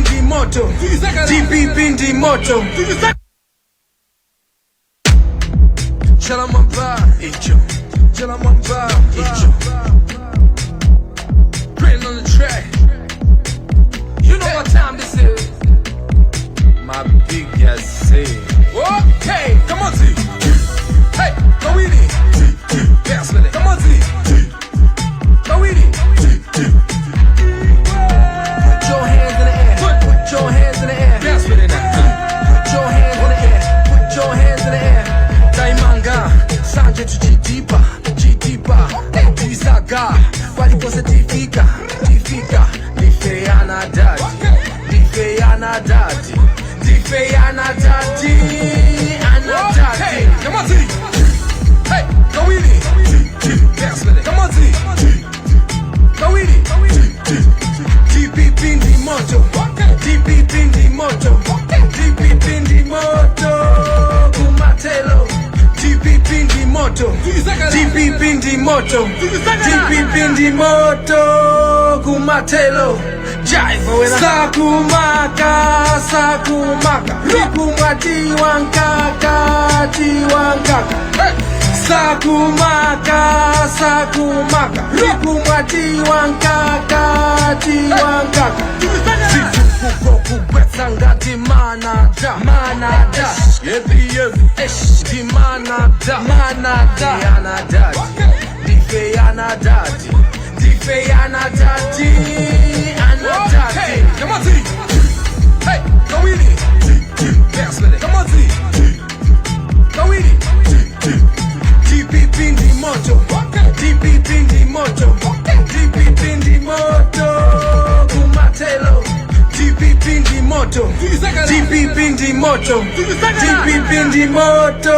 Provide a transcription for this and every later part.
ndi moto. DPP ndi moto. Chalamamba, icho. Chalamamba, icho. Written on the track. You know what time this is. My big ass say. Okay, come on, T. Hey, go with it. Bounce with it. Come on, T. Go with it. Put your hands in the air. Put your hands in the air. Bounce with it now. Put your hands in the air. Put your hands in the air. Taimanga, Sanje to Chitipa, Chitipa, Tisaga, Palikose Tifika, Tifika, Difeana Dadi, Difeana Dadi, Difeana Dadi, Ana Dadi. Come on, T. Hey, go with it. Bounce with it. Come on, T. Go with it. DPP ndi moto. DPP ndi moto. DPP ndi moto. Kumatelo. DPP ndi moto. DPP ndi moto. DPP ndi moto. Kumatelo. Jive. Sakumaka, sakumaka. Rikumwa tiwankaka, tiwankaka. Hey. Sakumaka, sakumaka. Rikumwa tiwankaka, tiwankaka. Zitukuko ngati manada, manada. Yebi yebi, ndi manada, manada. Yanadadi, ndife yanadadi, ndife yanadadi, anadadi. Come on, T. Hey, go with it. Bounce with it. Come on, T. Go with it. DPP ndi moto. DPP ndi moto. DPP ndi moto. Kumatelo. DPP ndi moto. DPP ndi moto. DPP ndi moto.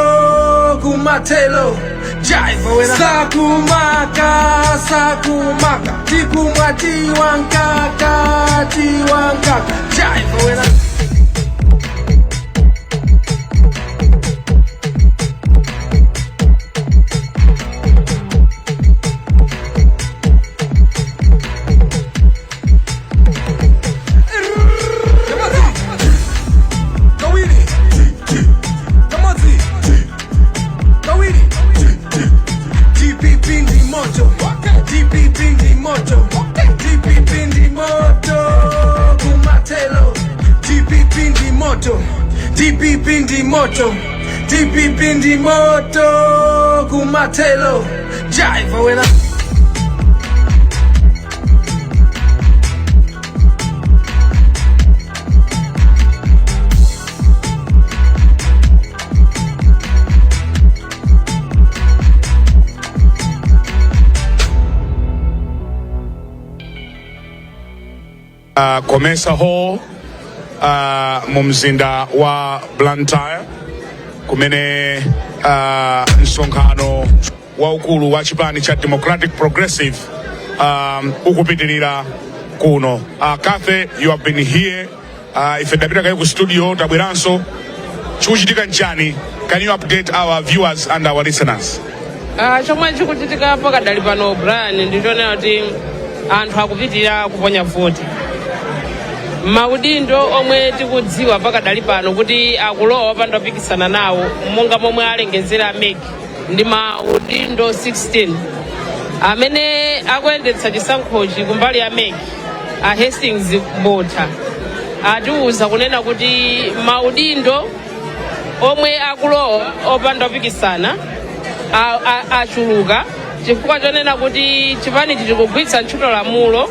Kumatelo. Jive. Sakumaka, sakumaka. Tikumwa tiwankaka, tiwankaka. Jive. Come on, T. Go with it. Come on, T. Go with it. DPP ndi moto. DPP ndi moto. DPP ndi moto. Kumatelo. DPP ndi moto. DPP ndi moto. DPP ndi moto. Kumatelo. Jive wena. Comesa Hall mu mzinda wa Blantyre, kumene msonkhano waukulu wa chipani cha Democratic Progressive ukupitirira kuno. Cathy, you have been here. Ife tapita kaye ku studio, tabweranso. Chikuchitika nchani? Can you update our viewers and our listeners? Ah, chomwe chikuchitika pakadali pano, Brian, ndichonena kuti anthu akupitirira kuponya voti. Maudindo omwe tikudziwa pakadali pano kuti akulowa opanda kupikisana nawo, monga momwe alengezera MEC, ndi maudindo 16. Amene akuyendetsa chisankhochi kumbali ya MEC, a Hastings Botha, atiuza kunena kuti maudindo omwe akulowa opanda kupikisana achuluka chifukwa chonena kuti chipanichi chikugwiritsa ntchito lamulo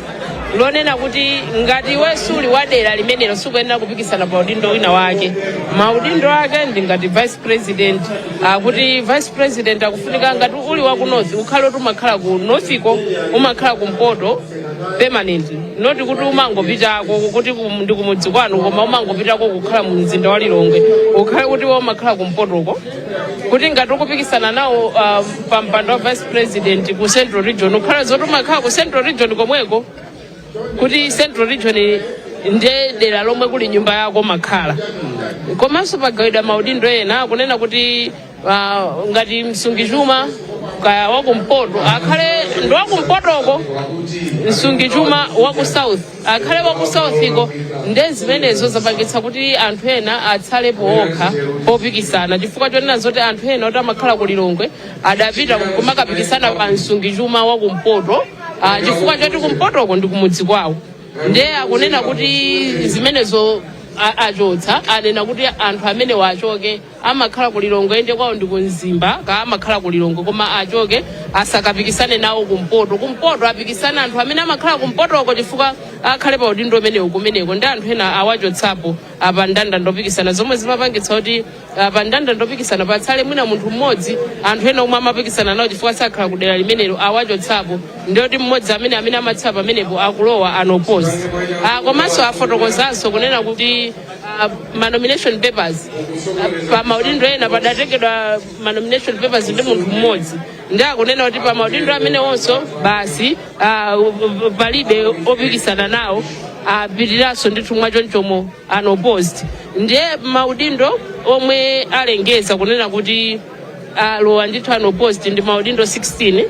lonena kuti ngati iwe suli wa dera limenelo, sikuyenera kupikisana pa udindo wina wake. Maudindo ake ndi ngati vice president, akuti vice president akufunika ngati uli wa ku north, ukhale kuti umakhala ku northiko, umakhala kumpoto permanent, not kuti umangopitako kuti ndi kumudzi kwanu, koma umangopitako kukhala mu mzinda wa Lilongwe. Ukhale kuti iwe umakhala kumpotoko, kuti ngati ukupikisana nawo pa mpando wa vice president ku Central Region, ukhale zoti umakhala ku Central Region komweko, kuti Central Region ndiye dera lomwe kuli nyumba yako umakhala. Komanso pagawidwa maudindo ena kunena kuti ngati msungichuma Kaya wakumpoto akhale ndi wakumpotoko, msungichuma waku South akhale waku South iko. Nde zimenezo zapangitsa kuti anthu ena atsalepo okha popikisana, chifukwa chonena zoti anthu ena oti amakhala ku Lilongwe adapita kumakapikisana pa msungichuma wakumpoto, chifukwa choti kumpotoko ndi kumudzi kwawo. Nde akunena kuti zimenezo achotsa. Anena kuti anthu amene wachoke amakhala ku Lilongwe, ende kwawo ndi kumzimba ka amakhala ku Lilongwe, koma achoke asakapikisane nawo kumpoto. Kumpoto apikisane anthu amene amakhala kumpotoko, chifukwa akhale pa udindo umenewu kumeneko. Ndi anthu ena awachotsapo apa ndandanda opikisana, zomwe zimapangitsa kuti pa ndandanda opikisana patsale mwina munthu mmodzi. Anthu ena omwe amapikisana nawo, chifukwa sakhala kudera limenelo, awachotsapo, ndiyoti mmodzi amene amatsala pamenepo akulowa unopposed. Komanso afotokozanso kunena kuti ma nomination papers, pa maudindo ena padatengedwa ma nomination papers ndi munthu mmodzi. Ndi akunena kuti pa maudindo amenewonso basi, palibe opikisana nawo, apitiranso ndithu mwachonchomo unopposed. Ndiye maudindo omwe alengeza kunena kuti alowa ndithu unopposed ndi maudindo 16.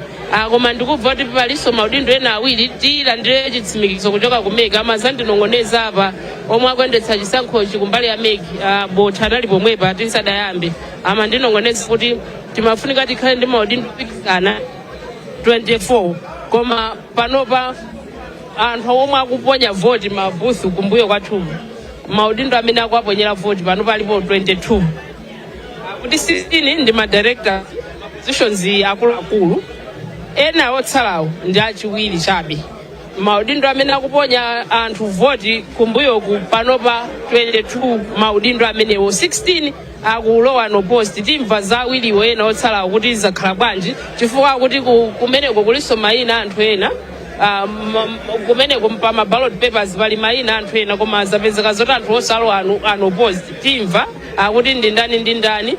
Koma ndikubva kuti palinso maudindo ena awiri. Tilandire chitsimikizo kuchoka ku MEC. Amazandinong'oneza apa omwe akuyendetsa chisankhochi kumbali ya MEC, Botha anali pomwepa tisadayambe, amandinong'oneza kuti timafunika tikhale ndi maudindo opikisana 24, koma panopa anthu omwe akuponya voti ma booth kumbuyo kwathumu, maudindo amene akuaponyera voti pano palipo 22, kuti 16 ndi ma director positions akuluakulu, ena otsalawo ndi achiwiri chabe. Maudindo amene akuponya anthu voti kumbuyoku panopa 22, maudindo amenewo 16 akulowa unopposed. Timva za awiriwo ena otsalawo kuti zakhala bwanji, chifukwa kuti kumeneko kulinso mayina anthu ena. Kumeneko pa ma ballot papers pali mayina anthu ena, koma zapezeka zoti anthu osalowa unopposed. Timva akuti ndi ndani ndi ndani.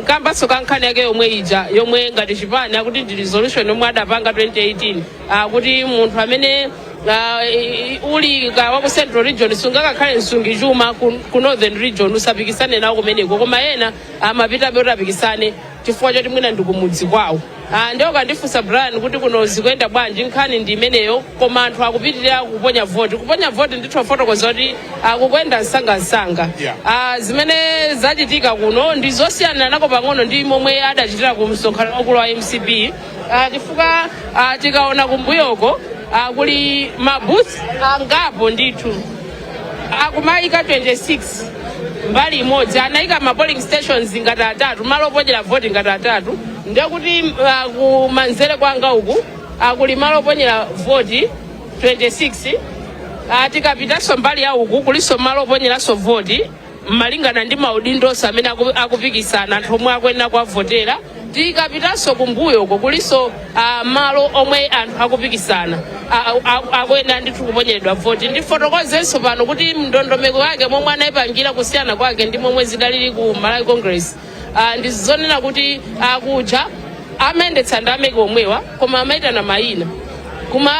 Kambanso kankhani yake yomwe ija yomwe ngati chipani akuti ndi resolution yomwe adapanga 2018, akuti munthu amene uli ka waku Central Region sungakakhale msungichuma ku Northern Region, usapikisane nawo kumeneko, koma ena amapitabe kuti apikisane chifukwa choti mwina ndi kumudzi kwawo. Ndiye ukandifunsa, Brian, kuti kuno zikuyenda bwanji, nkhani ndi imeneyo. Koma anthu akupitirira kuponya voti, kuponya voti ndithu. Fotokoza kuti akukuyenda msangamsanga. Zimene zachitika kuno ndi zosiyana nako pang'ono ndi momwe adachitira ku msonkhano wakulu wa MCP, chifukwa tikaona kumbuyoko, kuli ma booth angapo ndithu. Akumayika 26 mbali imodzi, anayika ma polling stations ngati atatu, malo oponyera voti ngati atatu. Ndekuti kumanzere kwanga uku kuli malo oponyera voti 26. Tikapitanso mbali ya uku kulinso malo oponyeranso voti malingana ndi maudindonso amene akupikisana, anthu omwe akuyenera kuwavotera. Tikapitanso kumbuyo uko kulinso malo omwe anthu akupikisana akuyenera ndithu kuponyeredwa voti. Ndifotokozenso pano kuti ndondomeko yake momwe anayipangira, kusiyana kwake ndi momwe zidalili ku Malawi Congress, ndizonena kuti kuja amayendetsa ndi a MEC omwewa, koma amayitana mayina, kuma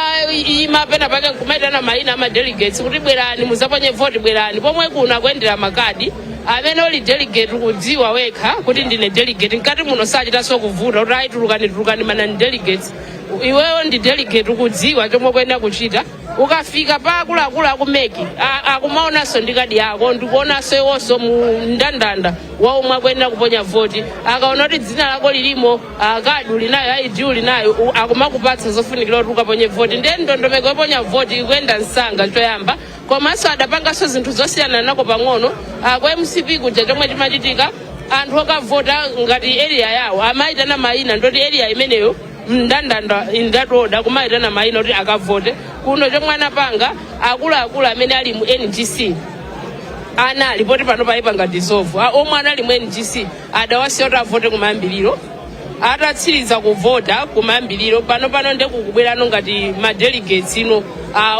ima pena pake nkumayitana mayina ama delegates kuti bwerani muzaponye voti, bwerani. Pomwe kuno akuyendera makadi amene uli delegate, kudziwa wekha kuti ndine delegate. Mkati muno sachitanso kuvuta kuti ayi, tulukani, tulukani ma non delegates. Iweyo ndi delegate, ukudziwa chomwe ukuyenera kuchita. Ukafika pa akuluakulu aku MEC, akumaonanso ndi kadi yako, ndikuonanso iwonso mu mndandanda wa omwe akuyenera kuponya voti. Akaona kuti dzina lako lilimo, kadi ulinayo, ID ulinayo, akumakupatsa zofunikira kuti ukaponye voti. Ndiye ndondomeko yoponya voti ikuyenda msanga choyamba. Komanso adapanganso zinthu zosiyana nako pang'ono. Ku MCP kuja chomwe chimachitika, anthu okavota ngati area yawo amayitana mayina, ndoti area imeneyo mndandanda indatoda, kumayitana mayina kuti akavote. Kuno chomwe anapanga, akuluakulu amene ali mu NGC anali poti pano payipanga dissolve, omwe anali mu NGC adawasiya kuti avote kumayambiriro. Atatsiriza kuvota kumayambiriro, pano pano nde kukubwerano ngati ma delegates ino,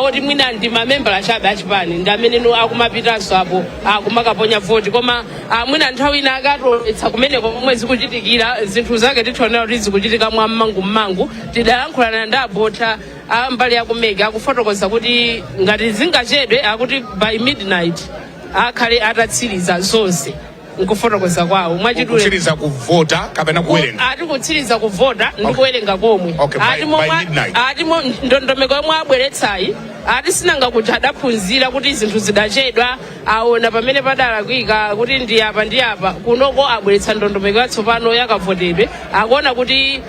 oti mwina ndi mamembala chabe achipani, ndi amene no akumapitanso apo akumakaponya voti. Koma mwina nthawi ina akatoletsa kumeneko momwe zikuchitikira zinthu zake, tithonera kuti zikuchitika mwa mmangummangu. Tidalankhulana ndi abotha a mbali ya ku MEC, akufotokoza kuti ngati zingachedwe, akuti by midnight akhale atatsiriza zonse. Nkufotokoza kwawo mwachidule. Kutsiriza kuvota kapena kuwerenga? Ati kutsiriza kuvota ndi kuwerenga komwe. Okay, Ati by midnight. Ati ndondomeko yomwe abweretsayi, ati sinanga kuti adaphunzira kuti zinthu zidachedwa, aona pamene padalakwika kuti ndi apa ndi apa. Kunoko abweretsa ndondomeko yatsopano yakavotedwe. Akuona kuti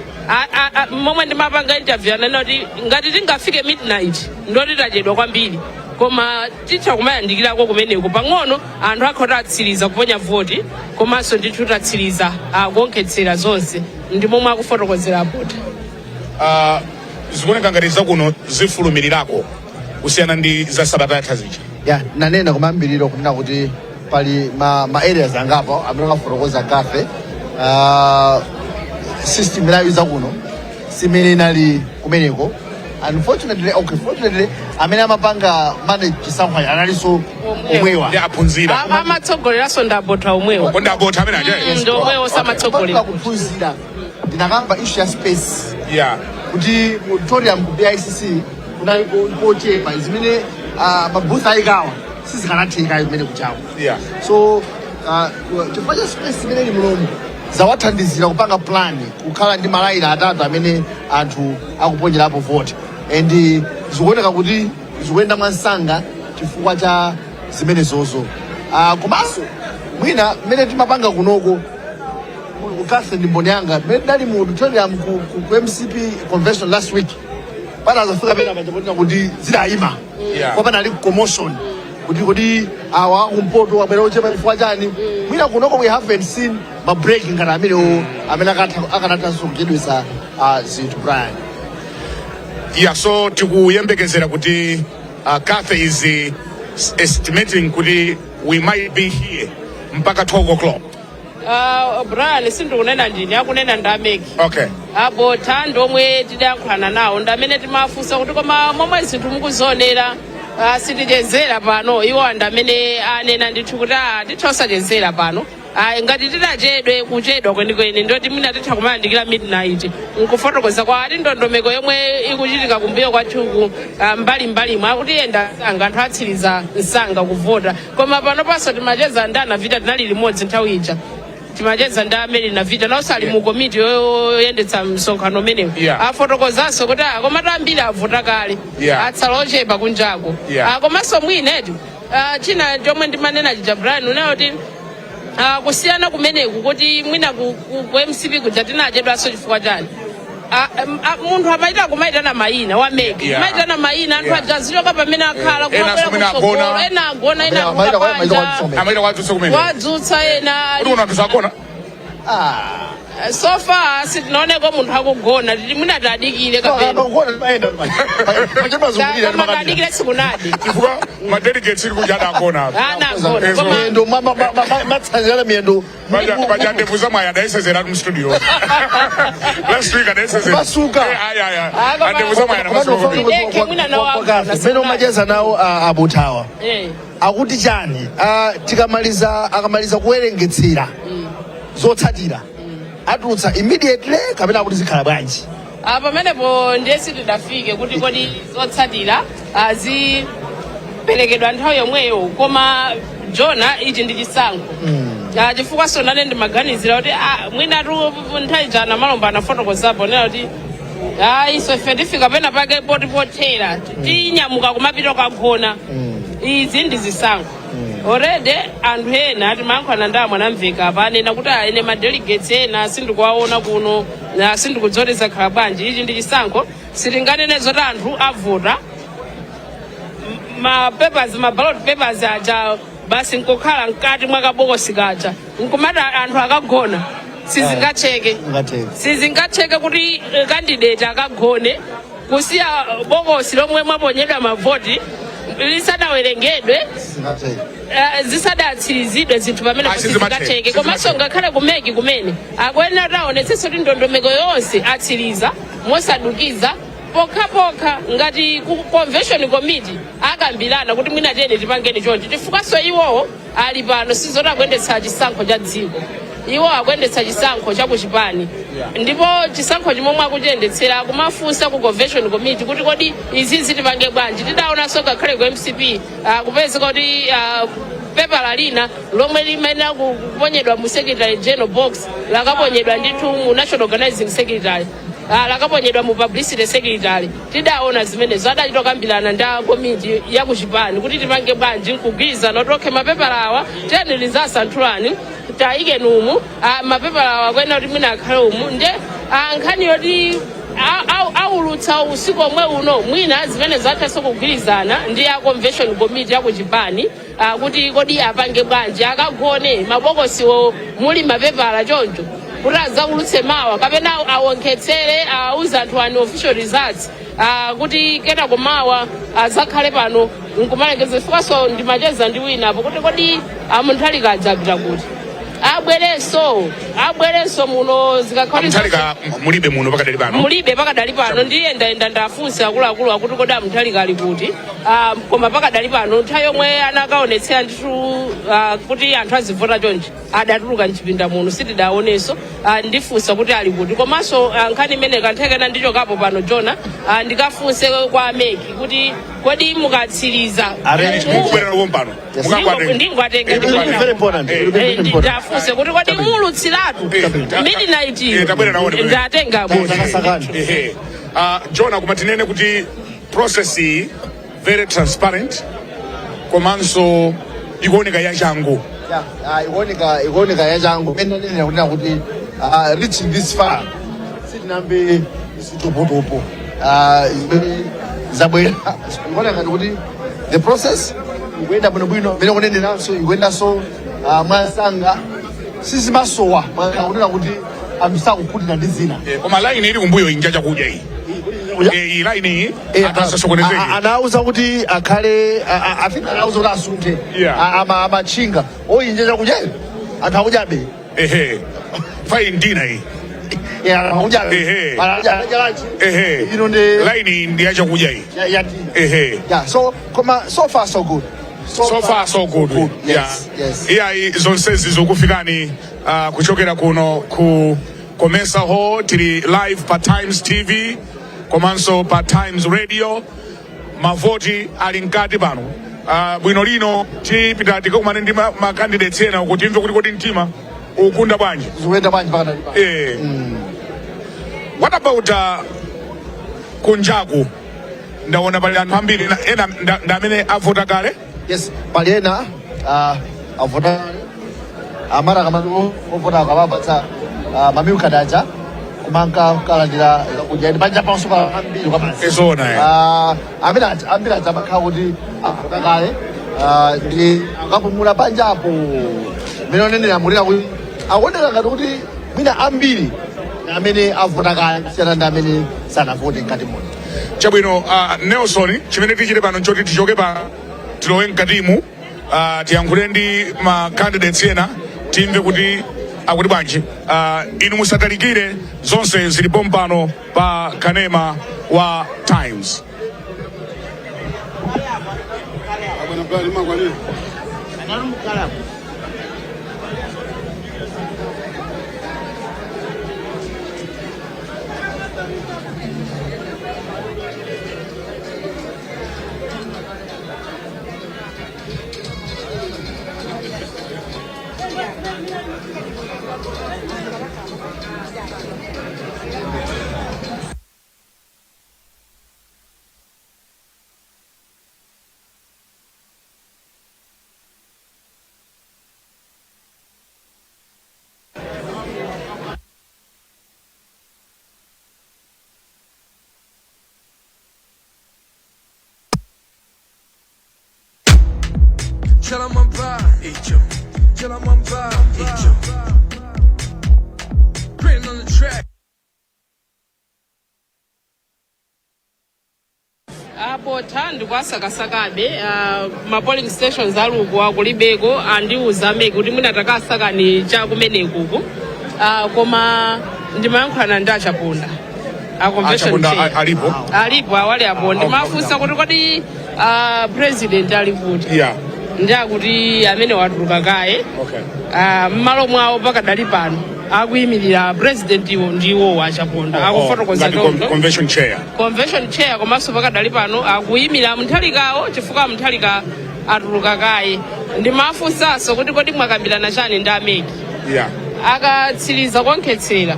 momwe ndimapanga interview ananena kuti ngati tingafike midnight ndoti tachedwa kwambiri, koma titha kumayandikirako kumeneko pang'ono. Anthu akhoti atsiriza kuponya voti, komanso ndithu tatsiriza kuonkhetsera zonse. Ndi momwe akufotokozera apota. Zikuoneka ngati zakuno zifulumirirako kusiyana ndi za sabata yatha zija. Ya, nanena kumayambiriro kunena kuti pali ma areas angapo amene akafotokoza kafe system inayo zakuno simene inali kumeneko. Unfortunately, okay, fortunately, amene amapanga manage chisankho analinso Omwewa. omwewa. Ndi aphunzira. Amatsogoleranso ndi abotha omwewa. Kodi abotha amene aja? Ndi omwewo samatsogolera. Kupatula kuphunzira, ndinakamba issue ya space kuti mu auditorium ku BICC kunali kochepa zimene ma booth ayikawa sizikanatheka kumene kuchawo. So chifukwa cha space imene ili munomu, zawathandizira kupanga plan kukhala ndi malaini atatu amene anthu akuponyerapo vote, and zikuoneka kuti zikuyenda mwansanga chifukwa cha zimenezozo. Komanso mwina mmene timapanga kunoko, Kathe ndi mboni yanga, mmene tidali mu auditorium ku MCP convention last week, panazafika pena paja kuti zidayima kwa panali commotion kuti awa kumpoto abwera ochepa chifukwa chani. Mwina kunoko we haven't seen ma break ngati amenewo amene akanathanso kuchedwesa zinthu, Brian. Yeah, so tikuyembekezera kuti Kathe is estimating kuti we might be here mpaka 12 o'clock. Brian, sindikunena ndine, akunena ndi a MEC. Okay. Abotha ndi omwe tidayankhulana nawo, ndi amene timafunsa kuti koma momwe zinthu mukuzionera, sitichezera pano. Iwo ndi amene anena ndithu kuti titha osachezera pano. Ngati tidachedwe kuchedwa kwenikweni ndoti mwina titha kumayandikira midnight. Nkufotokoza kwa ati ndondomeko yomwe ikuchitika kumbuyo kwathuku, mbalimbali akuti yenda msanga, anthu atsiriza msanga kuvota. Koma pano paso timacheza ndi anavita, tinali limodzi nthawi ija, timacheza ndi amene navita nawonso ali mu komiti yoyendetsa msonkhano umenewu. Afotokozanso kuti koma ambiri avota kale, atsala ochepa kunjako. Komanso mwinetu china chomwe ndimanena chija, Brian, unayo kuti kusiyana kumeneku kuti mwina ku MCP kuja tinachedwanso chifukwa chani? Munthu amaita kumaitana mayina wa MEC, kumaitana mayina anthu aja azichoka pamene akhala Ena kumabwera asomene kutsogolo. agona. Ena agona, ena Amaita atuluka panja. Amaita wadzutsa kumene. Wadzutsa ena. Kuti kuno anthu sagona. So far sitinaoneko munthu akugona. Titi mwina tadikire kapena koma tadikire sikunadi. Chifukwa ma delegates ili kuja adagona. Anagona. Ezo. Koma Miyendo matsanzirana miyendo. Paja ndevu zamwayi adayisezera mu studio last week, adayisezera. Masuka. Eh, aya aya. Koma- Andevu zamwayi anamasuka. Ideke mwina nawo agona. Mmene umacheza nawo abuthawa, akuti chani? Tikamaliza, akamaliza kuwerengetsera zotsatira, atulutsa immediately kapena akuti zikhala bwanji? Pamenepo ndiye sitidafike kuti kodi zotsatira aziperekedwa nthawi yomweyo. Koma jona ichi ndi chisankho. Chifukwa sonane ndimaganizira kuti mwinatu nthawi jana Malomba anafotokozapo nena kuti ayi, so ife tifika pena pake poti pothera tinyamuka kumapita kagona. Izi ndi zisankho already. Anthu ena timayankhulana ndi amwe anamveka apa, anena kuti ine ma delegates ena sindikuwaona kuno na sindikudziwa kuti zakhala bwanji. Ichi ndi chisankho, sitinganene zoti anthu avota ma papers, ma ballot papers aja basi nkukhala mkati mwa kabokosi kaja nkumati anthu akagona, sizingatheke. Ngatheke. Sizingatheke kuti candidate akagone kusiya bokosi lomwe mwaponyedwa mavoti lisanawerengedwe. Singatheke. Zisadatsirizidwe zinthu pamene Ah, sizimatheka. sizingatheke. Komanso ngakhale ku MEC kumene akuyenera kuti aonetsenso kuti ndondomeko yonse atsiriza mosadukiza, pokhapokha ngati ku convention committee akambirana kuti mwina tiyeni tipangeni chonchi, chifukwanso iwowo ali pano sizoti akuyendetsa chisankho cha dziko, iwo akuyendetsa chisankho cha kuchipani. Ndipo chisankho chimomwe akuchiyendetsera akumafunsa ku convention committee kuti kodi izi zitipange bwanji. Tidaonanso ngakhale ku MCP kupezeka kuti Pepala lina lomwe limayenera kuponyedwa mu secretary general box lakaponyedwa ndithu mu national organizing secretary, lakaponyedwa mu publicity secretary. Tidaona zimenezo, adachita kukambirana ndi a komiti ya kuchipani kuti tipange bwanji, nkugwirizana kuti okay, mapepala awa tiyeni lizasanthulani, tayikeni umu, mapepala awa kwena kuti mwina akhale umu. Nde nkhani yoti aulutsa usiku omwe uno, mwina zimene zathanso kugwirizana ndi a convention committee ya kuchipani, kuti kodi apange bwanji, akagone mabokosiwo muli mapepala choncho kuti adzaulutse mawa, kapena awonkhetsere, auze anthu ani official results, kuti kenako mawa azakhale pano nkumalengeza. Chifukwaso ndimacheza ndi wina apo kuti kodi a Mutharika adzapita kuti abwerenso muno zikakhala. Mutharika mulibe muno pakadali pano? Mulibe pakadali pano. Ndiyendayenda, ndafunsa akuluakulu akuti kodi a Mutharika ali kuti? Koma pakadali pano, nthawi yomwe anakaonetsera ndithu kuti anthu azivota chonchi, adatuluka mchipinda muno, sitidaonenso. Ndifunsa kuti ali kuti. Komanso nkhani imene kanthekena ndichokapo pano, Jona, ndikafunse kwa a MEC kuti kodi mukatsiriza Mukubwerera pompano? Yes. Ndingwatenga. It will be very important. It will be very important. Ndafunse kuti kodi mulutsiratu midnight? Tabwera naone. Ndatenga. Sakasakani. Ehe. Jona, koma tinene kuti process iyi very transparent, komanso ikuoneka yachangu. Yeah, ikuoneka yachangu. Pene ndanenera kunena kuti reaching this far sitinambe zitopotopo zimene zabwera. Ikuoneka ngati kuti the process ikuyenda bwinobwino, imene kuneneranso ikuyendanso mwasanga, sizimasowa kunena kuti anthu sakukhutira ndi zina. Koma line ili kumbuyo inja chakudya iyi. Iyi line iyi anthu asasokonezeke. Anauza kuti akhale I think anauza kuti asunthe. Amachinga oyinja chakudyayo, anthu akudyabe. Ehe, fine, dinner iyi. Yeah, anthu akudyabe. Anadya lunch. Ino ndi Line iyi ndi yachakudya iyi. Ya dinner. Yeah, so koma so far so good. So far so good. Yes, yes. Iyayi, zonsezi zikufikani kuchokera kuno ku Comesa Hall. Tili live pa Times TV komanso pa Times Radio. Mavoti ali mkati pano. Bwino lino tipita tikakumane ndi ma candidates ena kuti timve kuti kodi mtima ukunda bwanji. Zikuyenda bwanji pakadali pano? What about kunjaku? Ndaona pali anthu ambiri ena nda amene avota kale. Yes, pali ena avota, amara kamati ovota akamapatsa mamilk adaja kumanka kalandira zakudya ndi panja panso pa ambiri kwabasi. Ezona, eh. Amene ambiri aja amakhala kuti avota kale, ndi akapumula panjapo. Mmene onenera mulira kuti akuoneka ngati kuti mwina ambiri ndi amene avota kale kusiyana ndi amene sanavote mkati muno. Chabwino, Nelson, chimene tichite pano nchoti tichoke pa tilowe mkatimu, tiyankhule ndi ma candidates ena, timve kuti akuti bwanji. Inu musatalikire, zonse zilipo mpano pa kanema wa Times. Chalamamba, icho. Chalamamba, icho. Print on the track. Apo ndikuwasakasakabe ma polling stations aluko kulibeko. Andiuza a MEC kuti mwina takasakani cha kumenekuku, koma ndimayankhulana ndi Achaponda, a convention Achaponda chair. Alipo? Alipo, awali apo. Ndimafunsa kuti kodi president ali kuti? Ndi akuti amene watuluka kaye. M'malo mwawo pakadali pano akuyimirira president iwo ndiwo Achaponda, akufotokoza Ngati choncho. Convention chair. Convention chair, komanso pakadali pano akuyimira Mutharikawo chifukwa Mutharika atuluka kaye. Ndimafunsanso kuti kodi mwakambirana chani ndi a MEC? Akatsiriza kuonkhetsera,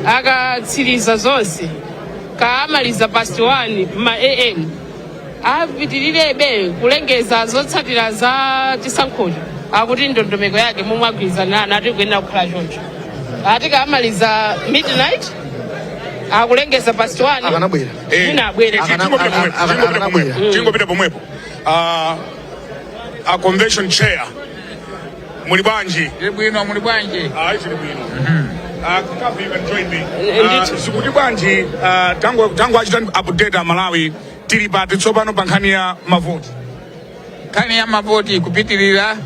akatsiriza zonse, kaamaliza past 1 ma am, apitilirebe kulengeza zotsatira za chisankhocho? Akuti ndondomeko yake momwe agwirizanirana ati kuyenera kukhala choncho, ati kaamaliza midnight akulengeza past 1. Akanabwera. Mwina abwere. Tingopita pomwepo, tingopita Akanabwera. pomwepo, tingopita pomwepo. A convention chair, muli bwanji? Tili bwino, muli bwanji? Ayi, tili bwino. Kapi, you can join me. Ndithu. Zikuti bwanji? Tangu achita update a Malawi, tili pati tsopano pa nkhani ya mavoti? Nkhani ya mavoti ikupitirira,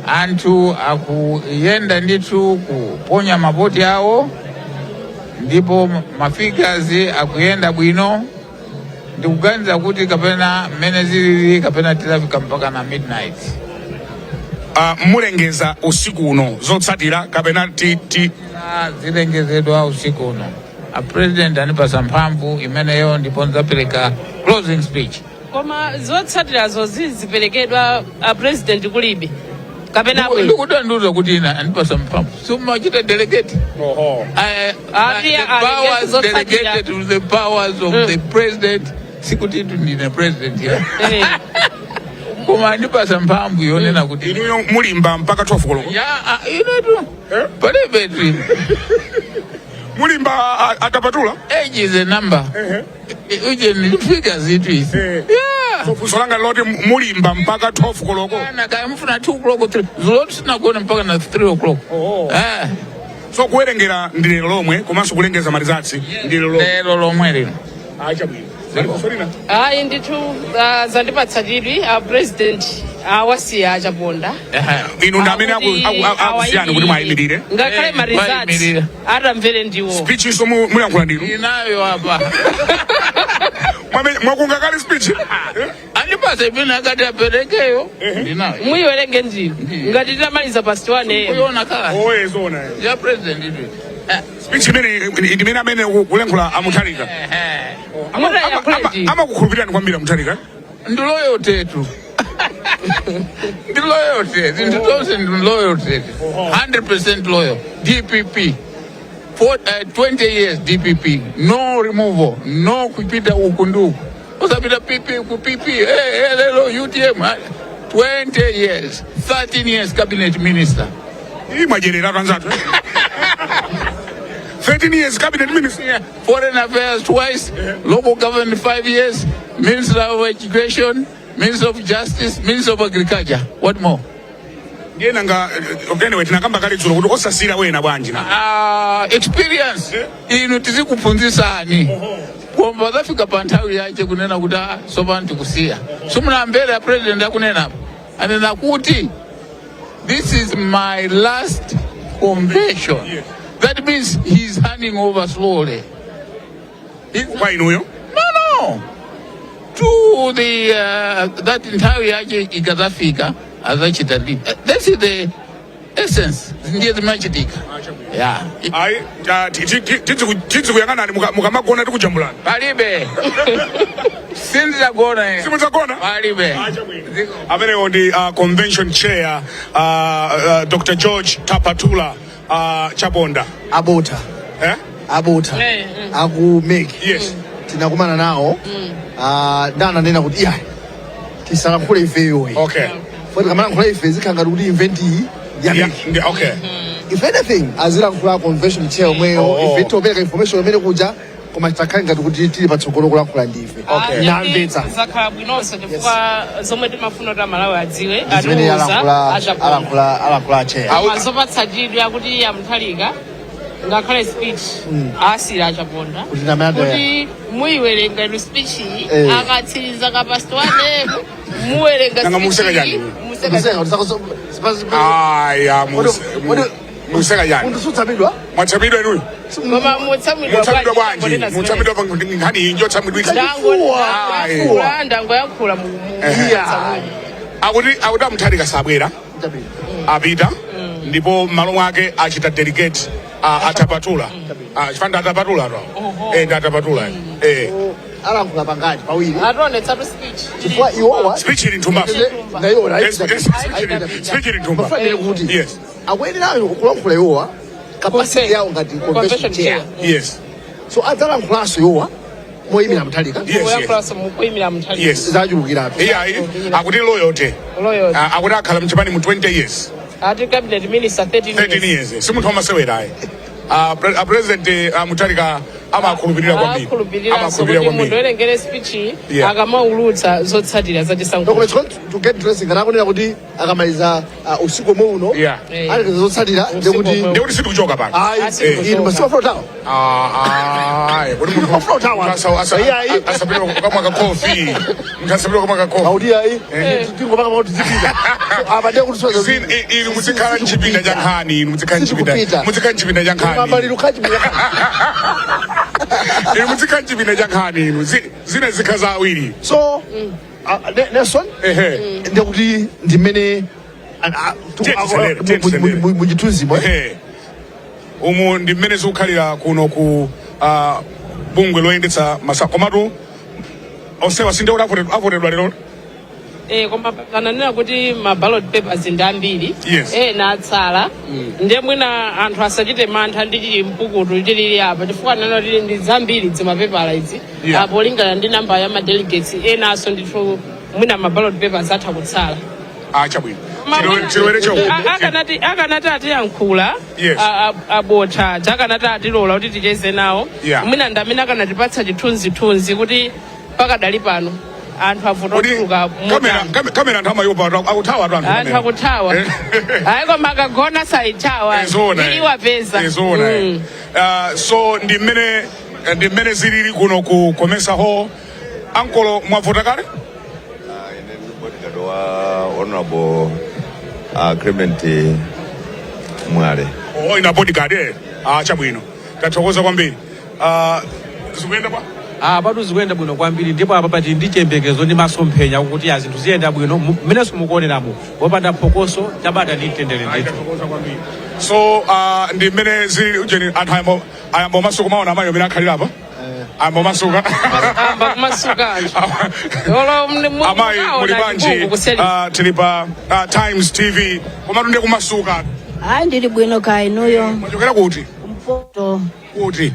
anthu akuyenda ndithu kuponya mavoti awo, ndipo mafigures akuyenda bwino. Ndikuganiza kuti kapena mmene zilili, kapena tizafika mpaka na midnight. Mulengeza usiku uno zotsatira kapena ti Zilengezedwa usiku uno. A president anipasa mphamvu imeneyo, ndipo ndidzapereka closing speech. Koma zotsatirazo ziziperekedwa a president kulibe kapena abwera? Ndikutandiuza kuti ina anipasa mphamvu, sumachita delegate. Oho. Ati The powers zotsatira. delegated to the powers of the president, sikuti itu ndine president ya, koma andipasa mphamvu yonena kuti Inuyo mulimba mpaka 12 koloko? Ya, inetu Eh? palibe tu. Mulimba atapatula? Age is a number. Uje ni figures itu izi. Yeah. So funso langa loti mulimba mpaka 12 koloko? Kana kaya mfuna 2 o'clock, 3 zulo tinagona mpaka na 3 o'clock. Oho. Eh. So kuwerengera ndi lero lomwe, komanso kulengeza maresults ndi lero lomwe? Lero lomwe lino. Ayi, chabwino. Sorina. Ayi ndithu, zandipatsa chidwi, a president awasiya achaponda. Inu ndi amene akusiyani kuti mwayimirire? Ngakhale Eh, ma results mwayimirira. atamvere ndiwo. Speech iso muyankhula ndinu? Inayo apa. Mwakunga kale speech? Eh? Andipasa imene akati aperekeyo, ndinayo. Muyiwerenge ndinu ngati titamaliza past 1 am? Kuiona kala. Oye, zona. Ya president itu. Speech imene ndimene amene kulenkhula amutharika. Mutayankhule ndinu. Amakukhulupirirani kwambiri amutharika? Ndi loyalty tu, ndi loyalty, zinthu zonse ndi loyalty, 100% loyal. DPP for 20 years DPP, no removal, no kupita uku ndi uku, usapita PP ku PP, lero UTM. 20 years, 13 years cabinet minister. Iyi mwajerera anzathu. 13 years cabinet minister? Yeah, foreign affairs twice, local government 5 years, minister of education, minister of justice, minister of agriculture. What more? Ndiye nanga anyway, tinakamba kale dzulo kuti osasira wena bwanji na? Experience inu tizikuphunzitsani, koma zafika pa nthawi yache kunena kuti sopano tikusiya. Simunamvera president akunenapo? Anena kuti, "This is my last convention." That means he's handing over slowly. Kwa inuyo? No, to the that nthawi yache ikazafika azachita ndi. This is the essence, ndiye zimachitika, yeah. Ayi, tizikuyang'anani mukamagona, tikujambulani. Palibe, sindidzagona. Simudzagona? Palibe. Amenewo ndi convention chair, Dr George Tapatula Chaponda. Abota. Eh? Abota. Eh. Aku MEC. Yes. Tinakumana nawo. Ndananena kuti iya, tisalankhule ifeyoyi. Foti kamalankhula ife zikhala ngati kuti event iyi ya MEC. If anything, azilankhula convention chair omweyo. Oh. Ife topereka information imene kuja, koma tisakhale ngati kuti tili patsogolo kulankhula ndife. Ndamvetsa. Zakhala bwinonso chifukwa zomwe timafuna kuti Amalawi adziwe zimene atiuza alankhula achaponda. alankhula chair. Koma zopatsa chidwi akuti amutharika ngakhale speech asira achaponda Kuti namene kuti muyiwerenga inu speech iyi akatsiriza ka past 1 muwerenga. Nanga museka speech iyi, chani? museka. Museka, Aya, museka chani? Munthu sutsamidwa. Mwatsamidwa inuyo? Koma mutsamidwa? Mutsamidwa bwanji? Mutsamidwa pa nkhani iyi njotsamidwitsa. Ndangoyankhula, ndangoyankhula. Akuti amutharika sabwera, apita, ndipo m'malo mwake achita delegate atapatula, chifanda atapatula to. Oho. Eh, ndi atapatula, eh. Alankhula pangati? Pawiri. Ationetsatu speech. Chifukwa iwowa Speech ili mthumbaso. Ndayiona. Yes, speech ili mthumba. Mafanire kuti akuyenera kulankhula iwowa capacity yawo ngati convention Convention chair. chair. So adzalankhulaso iwowa moyimira Mutharika. Kuyankhulanso mukuyimira Mutharika. Zachulukiratu. Iya, akuti loyalty. Loyalty. Ah, akuti akhala mchipani mu 20 years. Ati cabinet minister 13 13 years. years, si munthu wamasewera ayi. Ah, a President, ah, Mutharika amakhulupirira kwambiri. Akhulupiriranso Amakhulupirira kuti munthu kwambiri. werengere speech akamaulutsa zotsatira za chisankho. Koma it's going to get interesting kana akunena kuti akamaliza usiku omwe uno alekeza zotsatira, ndekuti omwe. Ndikuti sitikuchoka pano. Ayi. Asikuchoka. Inu masiku afuna Ah, ah, kuti munthu Mafuna utawa. Iya, iya. Asapite kukamwa ka coffee, munthu asapite kukamwa ka coffee. Auti ayi, tingopanga mauti zipita. So apa ndiye kuti Inu muzikhala mchipinda cha nkhani, inu muzikhala mchipinda, Sitikupita. muzikhala mchipinda cha nkhani. Mamaliro kachipinda. Inu muzikhala mchipinda cha nkhani inu. Zina zikhala za awiri. So Nelson, ndekuti ndimene Tiye tisendere, tiye tisendere. muchithunzimo. Ehe. Umu ndi mmene zikukhalira kuno ku bungwe loyendetsa masa, komatu onsewa sinde kuti avotedwa lero. Eh, koma kananena kuti ma ballot papers ndi ambiri. Ena atsala, ndiye mwina anthu asachite mantha ndi chili mpukutu chilili apa, chifukwa nena kuti ndi zambiri zimapepala izi. Polingana ndi namba ya ma delegates enanso, ndithu mwina ma ballot papers atha kutsala. Ah, chabwino. Chilowere chomwe. Akanati atiyankhula abotha, akanati atilola kuti ticheze nawo, mwina ndi amene akanatipatsa chithunzithunzi kuti pakadali pano anthu avuta Kuti otuluka kamera motani. Kamera anthu amayopa, akuthawa atu anthu. Anthu Kamera. akuthawa. Ayi, koma akagona sayithawa. Ezona. Iliwapeza. Ezona. So ndi mmene zilili kuno ku Comesa Hall. Ankolo, mwavota kale? Ine ndi bodyguard wa Honorable Clement Mwale. Oh, ina bodyguard, eh. Ah, chabwino, tathokoza kwambiri. Zikuyenda bwa? Ah, patu zikuyenda bwino kwambiri, ndipo apa pati ndi chiyembekezo ndi masomphenya kuti zinthu ziyenda bwino mmenenso mukuoneramo, wopanda phokoso, chabata ndi mtendere ndithu. Tathokoza kwambiri. So ndi mmene zili ujeni, anthu ayamba masuka, maona amayi amene akhalira apa ayamba masuka. Amba kumasuka anthu. Olo Amayi, muli mukaona bwanji? chikungu kuseri. Tili pa Times TV, komatu ndiye kumasuka. Hayi, ndili bwino, kaya inuyo? Mwachokera kuti? Mpoto. Kuti?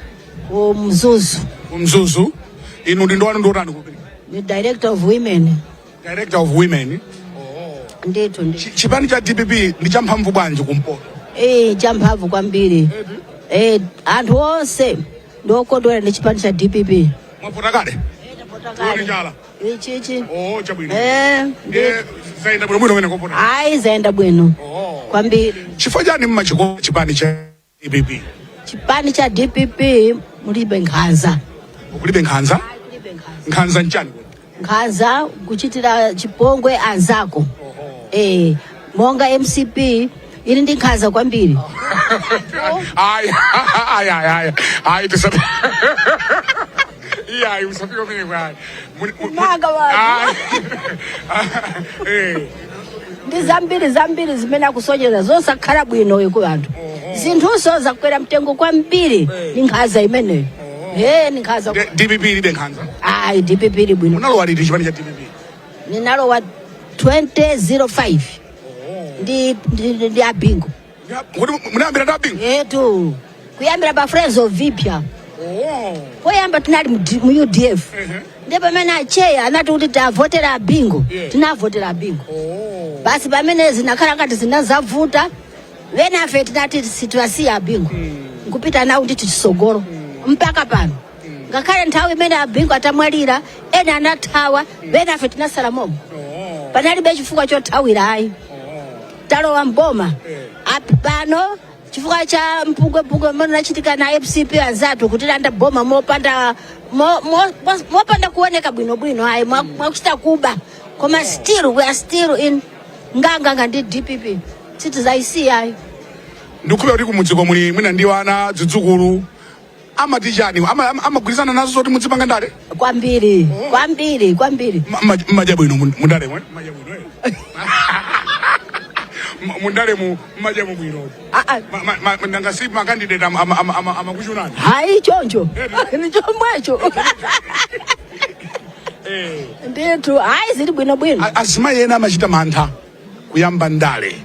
Ku Mzuzu. Mzuzu. Inu ndi wanu ndiotani kupita? Ni director of women. Director of women. Ndithu ndi. Chipani cha DPP ndi champhamvu bwanji kumpoto? Eh, champhamvu kwambiri. Eh, anthu onse ndiokondwera ndi chipani cha DPP. Mwavota kale? Tione chala. Ichichi. Oh, chabwino. Eh. Ndiye zayenda bwino bwino kumene kopota? Hayi, zayenda bwino kwambiri. Chifukwa chani mmachiko chipani cha DPP? Chipani cha DPP mulibe nkhanza. Kulibe nkhanza? Mulibe nkhanza. Nkhanza nchani? Nkhanza kuchitira chipongwe anzako. Eh, monga MCP ili ndi nkhanza kwambiri. Ayi, ayi, ayi, ayi, ayi, tisapi iyayi, usafike umene kwayi. Manga wanu. Ayi. Eh. Ndi zambiri zambiri zimene akusonyeza zosakhala bwino ku anthu. Zinthuso zakwera mtengo kwambiri, ni nkhanza imeneyo. Eh, ni nkhanza. DPP ilibe nkhanza? Ayi, DPP ili bwino. Unalowa liti chipani cha DPP? Ninalowa 2005 ndi abingo. Kuti munayambira ndi abingo? Etu, kuyambira pa Friends of Vipya. Poyamba tinali mu UDF, ndi pamene acheya anati kuti tavotera abingo. Tinavotera abingo basi. Pamene zinakhala ngati zinazavuta, venafe tinati sitwasiya abingo, nkupita nawo nditi chisogolo mpaka pano. Ngakhale nthawi imene abingo atamwalira, ena anathawa, venafe tinasala momo. Panalibe chifukwa chothawira ayi. Talowa mboma. Pano chifukwa cha mpungwepungwe mmene unachitika na MCP anzathu kutilanda boma mopanda mopanda kuoneka bwinobwino ayi, mwakuchita kuba, koma still we are still in nganganga ndi DPP, sitizaisiya ayi. Ndikukhulupirira kuti kumudziko muli mwina ndi ana, zidzukulu, amati chani? Amagwirizana nazo zoti mudzipanga ndale? Kwambiri, kwambiri, kwambiri. Mmadya bwino mundale mwe? Mmadya bwino, eh? Mundale mu mmadya mu bwino? Ah, ah. Nanga si ma candidate amakuchunani? Hayi, choncho ni chomwecho. Ndithu, hayi, zili bwinobwino. Azimayi ena amachita mantha kuyamba ndale.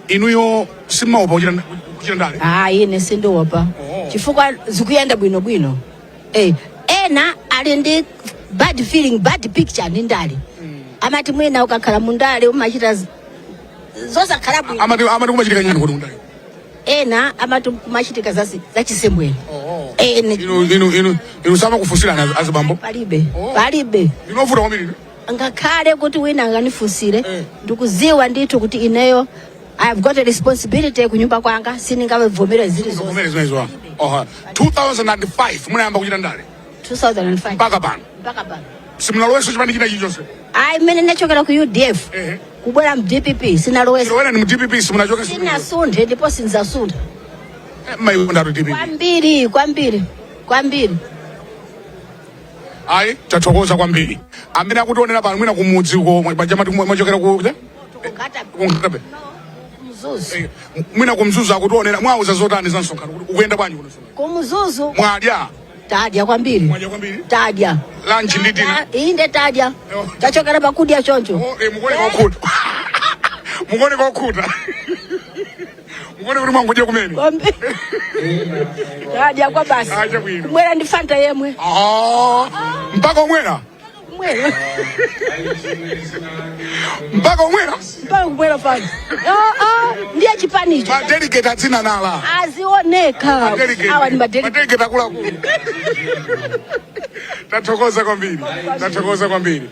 Inuyo simaopa kuchita ndale? Hayi, ine sindiopa chifukwa zikuyenda bwinobwino. Ena ali ndi bad feeling, bad picture ndi ndale. Amati mwina ukakhala mundale umachita zosakhala bwino. Amati kumachitika nyani kuti kundale? Ena amati kumachitika zachisembwere. Inu samakufunsirani azibambo? Palibe, palibe. Ndinovuta kwambiri. Ngakhale kuti wina anganifunsire, ndikuziwa ndithu kuti ineyo I have got a responsibility kunyumba kwanga, sindingavomere zili zonse. Kumene zimenezo. Oha, 2005 munayamba kuchita ndale? 2005. Mpaka pano? Mpaka pano. Simunalowenso chipani china chilichonse? Ayi, mmene ndachokera ku UDF kubwera mu DPP, sinalowesa. Silowera ni mu DPP, simunachoke? Sinasunthe ndipo sinzasuntha. Mmayikonda DPP? Kwambiri, kwambiri, kwambiri. Ayi, tathokoza kwambiri. Amene akutionera pano, mwina kumudzi uko, pajamati mwachokera ku Kungata. Kungatabe? Mzuzu. Mwina kumzuzu akutionera, mwauza zotani za msonkhano, kuti ukuyenda bwanji kuno msonkhano? Kumzuzu. Mwadya? Tadya kwambiri. Mwadya kwambiri? Tadya. Lunch ndi dinner? Inde, tadya. Tachokera pakudya choncho. Oh, mukuoneka okhuta, mukuoneka okhuta, mukuoneka kuti mwangodya kumene. Kwambiri, tadya kwa basi. Ah, chabwino. Kumwera ndi Fanta yemwe. Ah, mpaka omwera? Kumwera. Mpaka omwera? Mpaka kumwera Fanta. Ah, ah, ndiye chipanicho. Madelegate adzina nala. Azioneka. Awa ndi madelegate. Madelegate akuluakulu. Tathokoza kwambiri, tathokoza kwambiri.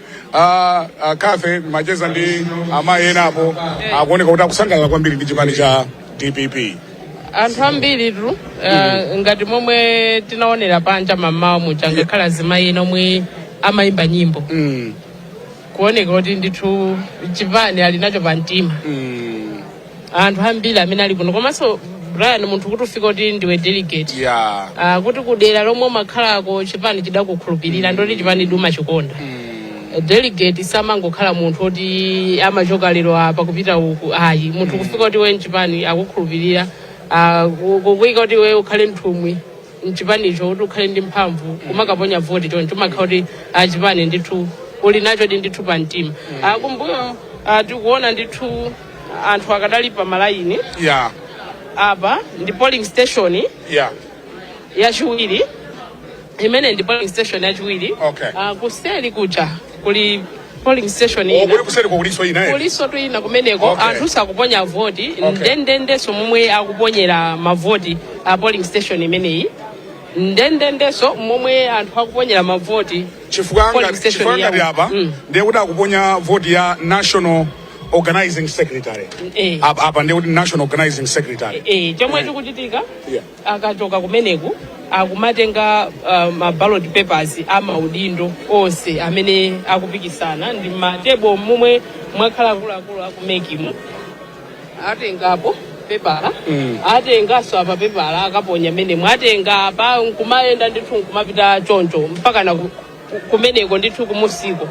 Kafe macheza ndi amayi enapo, akuoneka kuti akusangalala kwambiri ndi chipani cha DPP. Anthu ambiri tu, ngati momwe tinaonera panja mamawa muja, ngakhale azimayi ena omwe amayimba nyimbo, kuoneka kuti ndithu chipani ali nacho pamtima. Anthu ambiri amene ali kuno, komanso Brian, munthu kuti ufike kuti ndiwe delegate, kuti kudera lomwe umakhalako chipani chidakukhulupirira, ndoti chipani umachikonda. Delegate samangokhala munthu oti amachoka lero apa kupita uku, ayi. Munthu kufika kuti we mchipani akukhulupirira, kukuyika kuti we ukhale nthumwi mchipanicho, kuti ukhale ndi mphamvu kumakaponya voti choncho, umakhala kuti achipani ndithu uli nacho di ndithu pamtima. Kumbuyo tikuona ndithu anthu akadali pa malayini. Apa ndi polling station yachiwiri, imene ndi polling station yachiwiri. Kuseri kuja kuli polling station Oh, ina. kuli kuseri kuliso ina, eh? Kuliso tu ina kumeneko. Anthu sakuponya voti. Ndendendenso momwe akuponyera mavoti a polling station imeneyi, ndendendenso momwe anthu akuponyera mavoti Chifukwa polling ngati station chifukwa ngati yawo. apa ndiye kuti akuponya voti ya national organizing secretary. Apa ndiye kuti national organizing secretary. Chomwe chikuchitika, akachoka kumeneku akumatenga ma ballot papers a maudindo onse amene akupikisana, ndi matebo momwe mwakhala akuluakulu aku MEC mu, atengapo pepala, atenganso apa pepala, akaponya menemo, atenga apa, nkumayenda ndithu, nkumapita choncho mpaka na kumeneko ndithu kumusiko.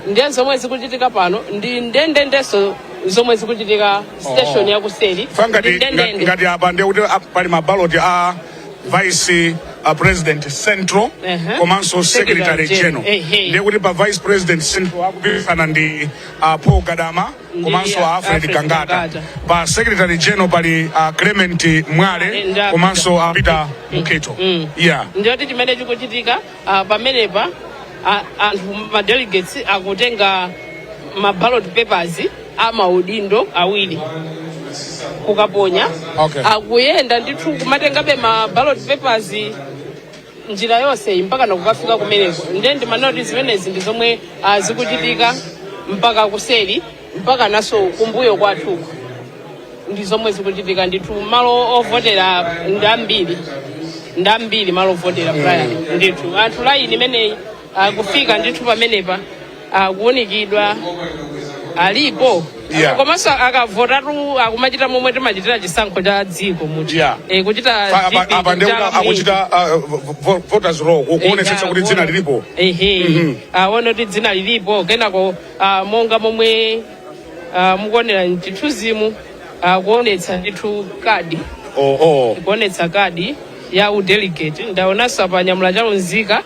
Ndiye zomwe zikuchitika pano ndi ndendendenso zomwe zikuchitika station yakuseri. Fa ngati Ndi ndendende. Ngati apa ndiye kuti pali mabaloti a vice president central komanso secretary Secretary general. Ehe. Ndiye kuti pa vice president central akupikisana ndi Paul Gadama komanso a Alfred Alfred Gangata. Gangata. Pa secretary general pali Clement Mwale Ndi a komanso a Peter Mukhito, yeah. Ndiyoti chimene chikuchitika pamenepa, anthu ma delegates akutenga ma ballot papers a maudindo awiri kukaponya. Akuyenda ndithu kumatengabe ma ballot papers njira yonse iyi mpaka nakukafika kumeneko. Ndiye ndimanena zimenezi ndi zomwe zikuchitika mpaka kuseri, mpaka naso kumbuyo kwathuko ndi zomwe zikuchitika ndithu. Malo ovotera ndi ambiri, ndi ambiri malo ovotera, Brian. Ndithu anthu layini imeneyi akufika ndithu pamenepa, akuunikidwa alipo. Komanso akavotatu akumachita momwe timachitira chisankho cha dziko muja. Kuchita Apa apa ndiye kuti chala. Akuchita voters roll kuonetsetsa kuti dzina lilipo. Ehe, aone kuti dzina lilipo. Kenako monga momwe mukuonera mchithunzimu, kuonetsa ndithu kadi, kuonetsa kadi ya udelegate. Ndaonanso apa anyamula chaunzika.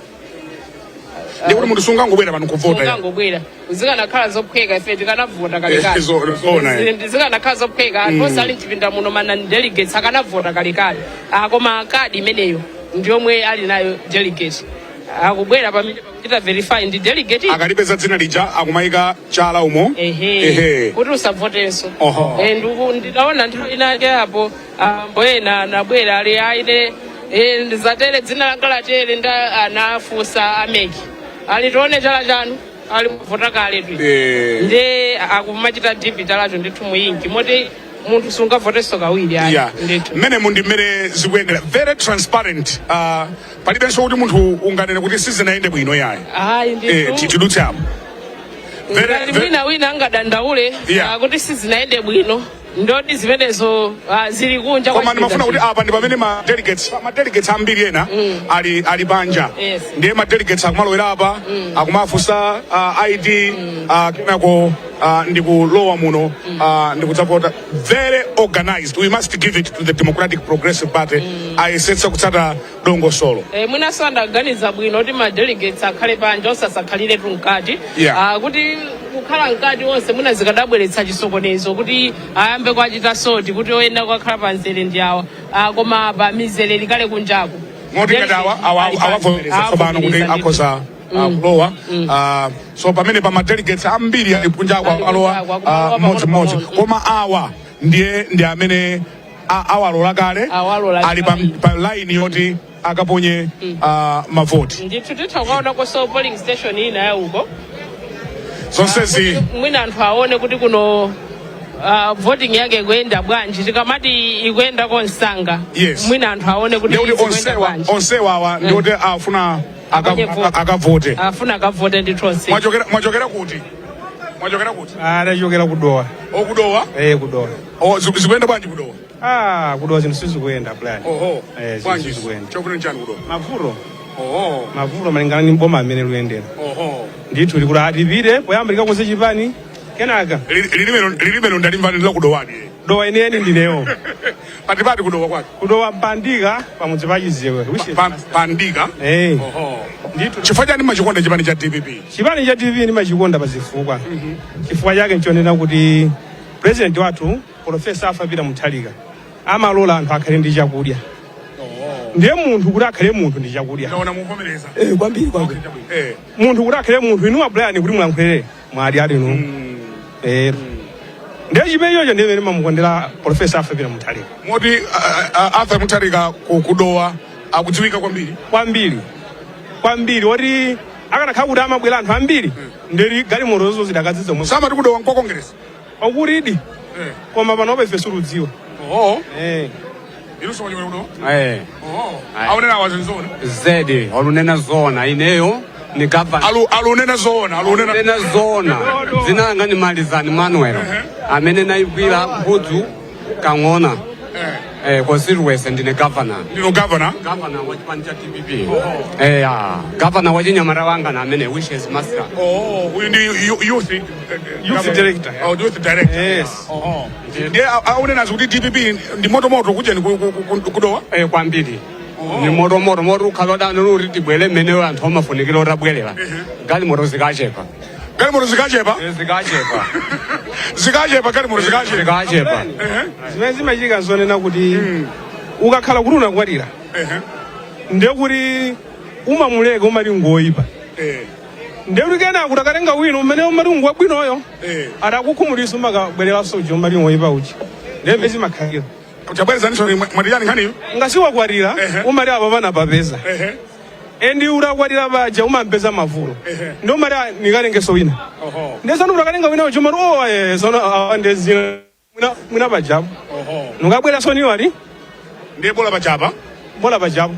Ndikuti munthu sungangobwera pano kuvota ya. Sungangobwera. Zikanakhala zophweka, ife tikanavota kalekale. Zoona, eh. Zikanakhala zophweka, anthu onse ali mchipinda muno, ma non delegates, akanavota kalekale. Ah, koma kadi imeneyo ndiyomwe ali nayo delegate, akubwera pamene pakuchita verify ndi delegate. Akalipeza dzina lija, akumayika chala umo. Ehe. Kuti usavotenso. Ndinaona nthawi inake apo ambo ena anabwera, ali aine ndizatere, dzina langa latere, nda anafunsa a MEC, ali tione chala chanu, ali kuvota kale tu. Nde akumachita dip chalacho ndithu mu ink, moti munthu sungavotenso kawiri ayi. Ndithu. Mmene mundi mmene zikuyendera, very transparent. Palibenso kuti munthu unganene kuti sizinayende bwino, yayi. Ayi. Ndithu. Tidutse apo. Ngati mwina wina angadandaule kuti sizinayende bwino, ndoti zimenezo zili kunja kwa Koma ndimafuna chipinda. kuti apa ndi pamene ma delegates ambiri ena ali panja. Ndiye ma delegates akumalowera apa, akumafunsa ID, kenako ndikulowa muno, ndikudzavota. Very organized. We must give it to the Democratic Progressive Party, ayesetsa kutsata dongosolo. Mwinanso adaganiza bwino kuti ma delegates akhale panja, osasakhalire tu mkati. Kuti kukhala mkati onse mwina zikadabweretsa chisokonezo, kuti ayambe kwachita sort kuti oyenda kukakhala pamzere ndi awa. Koma pa mizere likale kunjaku. Moti ngati awa Ali panja. awavomereza tsopano kuti Awavomereza ndithu. akhoza kulowa. So pamene pa ma delegates ambiri ali kunjako, Ali alowa kunjako, akumalowa mmodzimmodzi. pang'ono-pang'ono. Koma awa ndiye ndi amene awalola kale. Awalola Ali pa, kale. pa line yoti akaponye mavoti. Ndithu, titha kukaona koso polling station ina ya uko. Zonsezi Kuti mwina anthu aone kuti kuno voting yake ikuyenda bwanji. Tikamati ikuyenda konsanga, mwina anthu aone kuti Ndikuti ikuyenda onsewa bwanji. Onsewa awa ndikuti afuna Aponye vote. akavote. Afuna akavote ndithu onse. Mwachokera kuti? Mwachokera kuti? Adachokera kuDowa. Okudowa? Eh, kuDowa. Oh, zikuyenda bwanji kuDowa? Ah, kuDowa zinthu sizikuyenda, plan. Oho. Eh, zinthu Bwanji? sizikuyenda. Chokuti nchani kuDowa? Mavuto. Oho. Mavuto malingana ndi boma amene luyendera. Ndithu likuti atipite poyamba likakonze chipani, kenaka Lilimelo ndalimva ndila kuDowadi. Dowa ineni ndineyo. Patipati kuDowa kwake? KuDowa Mpandika, pamudzi pa Chizewe. Pandika. Eh. Oho. Ndithu. Chifukwa chani machikonda chipani cha DPP? Chipani cha DPP ndimachikonda pazifukwa. Chifukwa chake nchonena kuti president wathu, Professor Arthur Peter Mutharika, amalola anthu akhale ndi chakudya. Ndiye munthu kuti akhale munthu ndi chakudya. Ndaona muvomereza. Eh, kwambiri kwambiri. Munthu kuti akhale munthu, inu abulani kuti mulankhulire mwadi ali inu. Eh, ndiye chimene chocho ndiye mene mamukondera Professor Arthur Peter Mutharika. Moti Arthur Mutharika kuDowa akudziwika kwambiri. Kwambiri kwambiri, oti akanakhala kuti amabwera anthu ambiri, nderi galimoto zozo zidakadzidza omwe. Samati kuDowa nkwa Congress? Pakulidi. Koma panopa ife sitidziwa. Oho. Eh. Inunso mwachokera kuDowa? Eh. Oho. Aonena awazinzona. Zedi, olunena zona, ineyo ni gavana. Alunena zoona, alunena. Alunena zona. Dzina langa ni Malizani Manuel. Amene naigwira Mphudzu Kang'ona. Constituency ndine governor. Ndino governor. Governor wa chipani cha DPP. Eh, ya. Governor wa chinyamata wanga na amene Wishes Master. Oh, uyu ndi youth Youth director. Oh, youth director. Yes. Oho. Ndiye aunena kuti DPP ndi motomoto kujeni kuDowa. Eh, kwambiri. Ni motomoto moti ukhala dano luri tibwere mmene anthu amafunikira otabwerera. Galimoto zikachepa. Galimoto zikachepa. Eh, zikachepa. Zikachepa, galimoto zikachepa. Zikachepa. Zimene zimachitika zonena kuti ukakhala kuti unakwatira, ndiye kuti umamuleka umati ngoyipa. Ndiye kuti kenako kuti akatenga wina umene umati ngwabwinoyo, atakukhumudwitsa, umakabwereranso uja umati ngoyipa uja. Ndiye mmene zimakhalira. Chabwerezaniso, mwatiyani nkhaniyo? Ngasiwakwatira, umati apa panapapeza, endi utakwatira paja umampeza mavuto, ndi umati, "Ah, nikatengeso wina." Ndiye sono utakatenga wina uja umati, "Oh, sono awa ndiye zina mwina pajapo." Nukabwera soniyo ali Ndiye bola pachapa. Bola pajapo.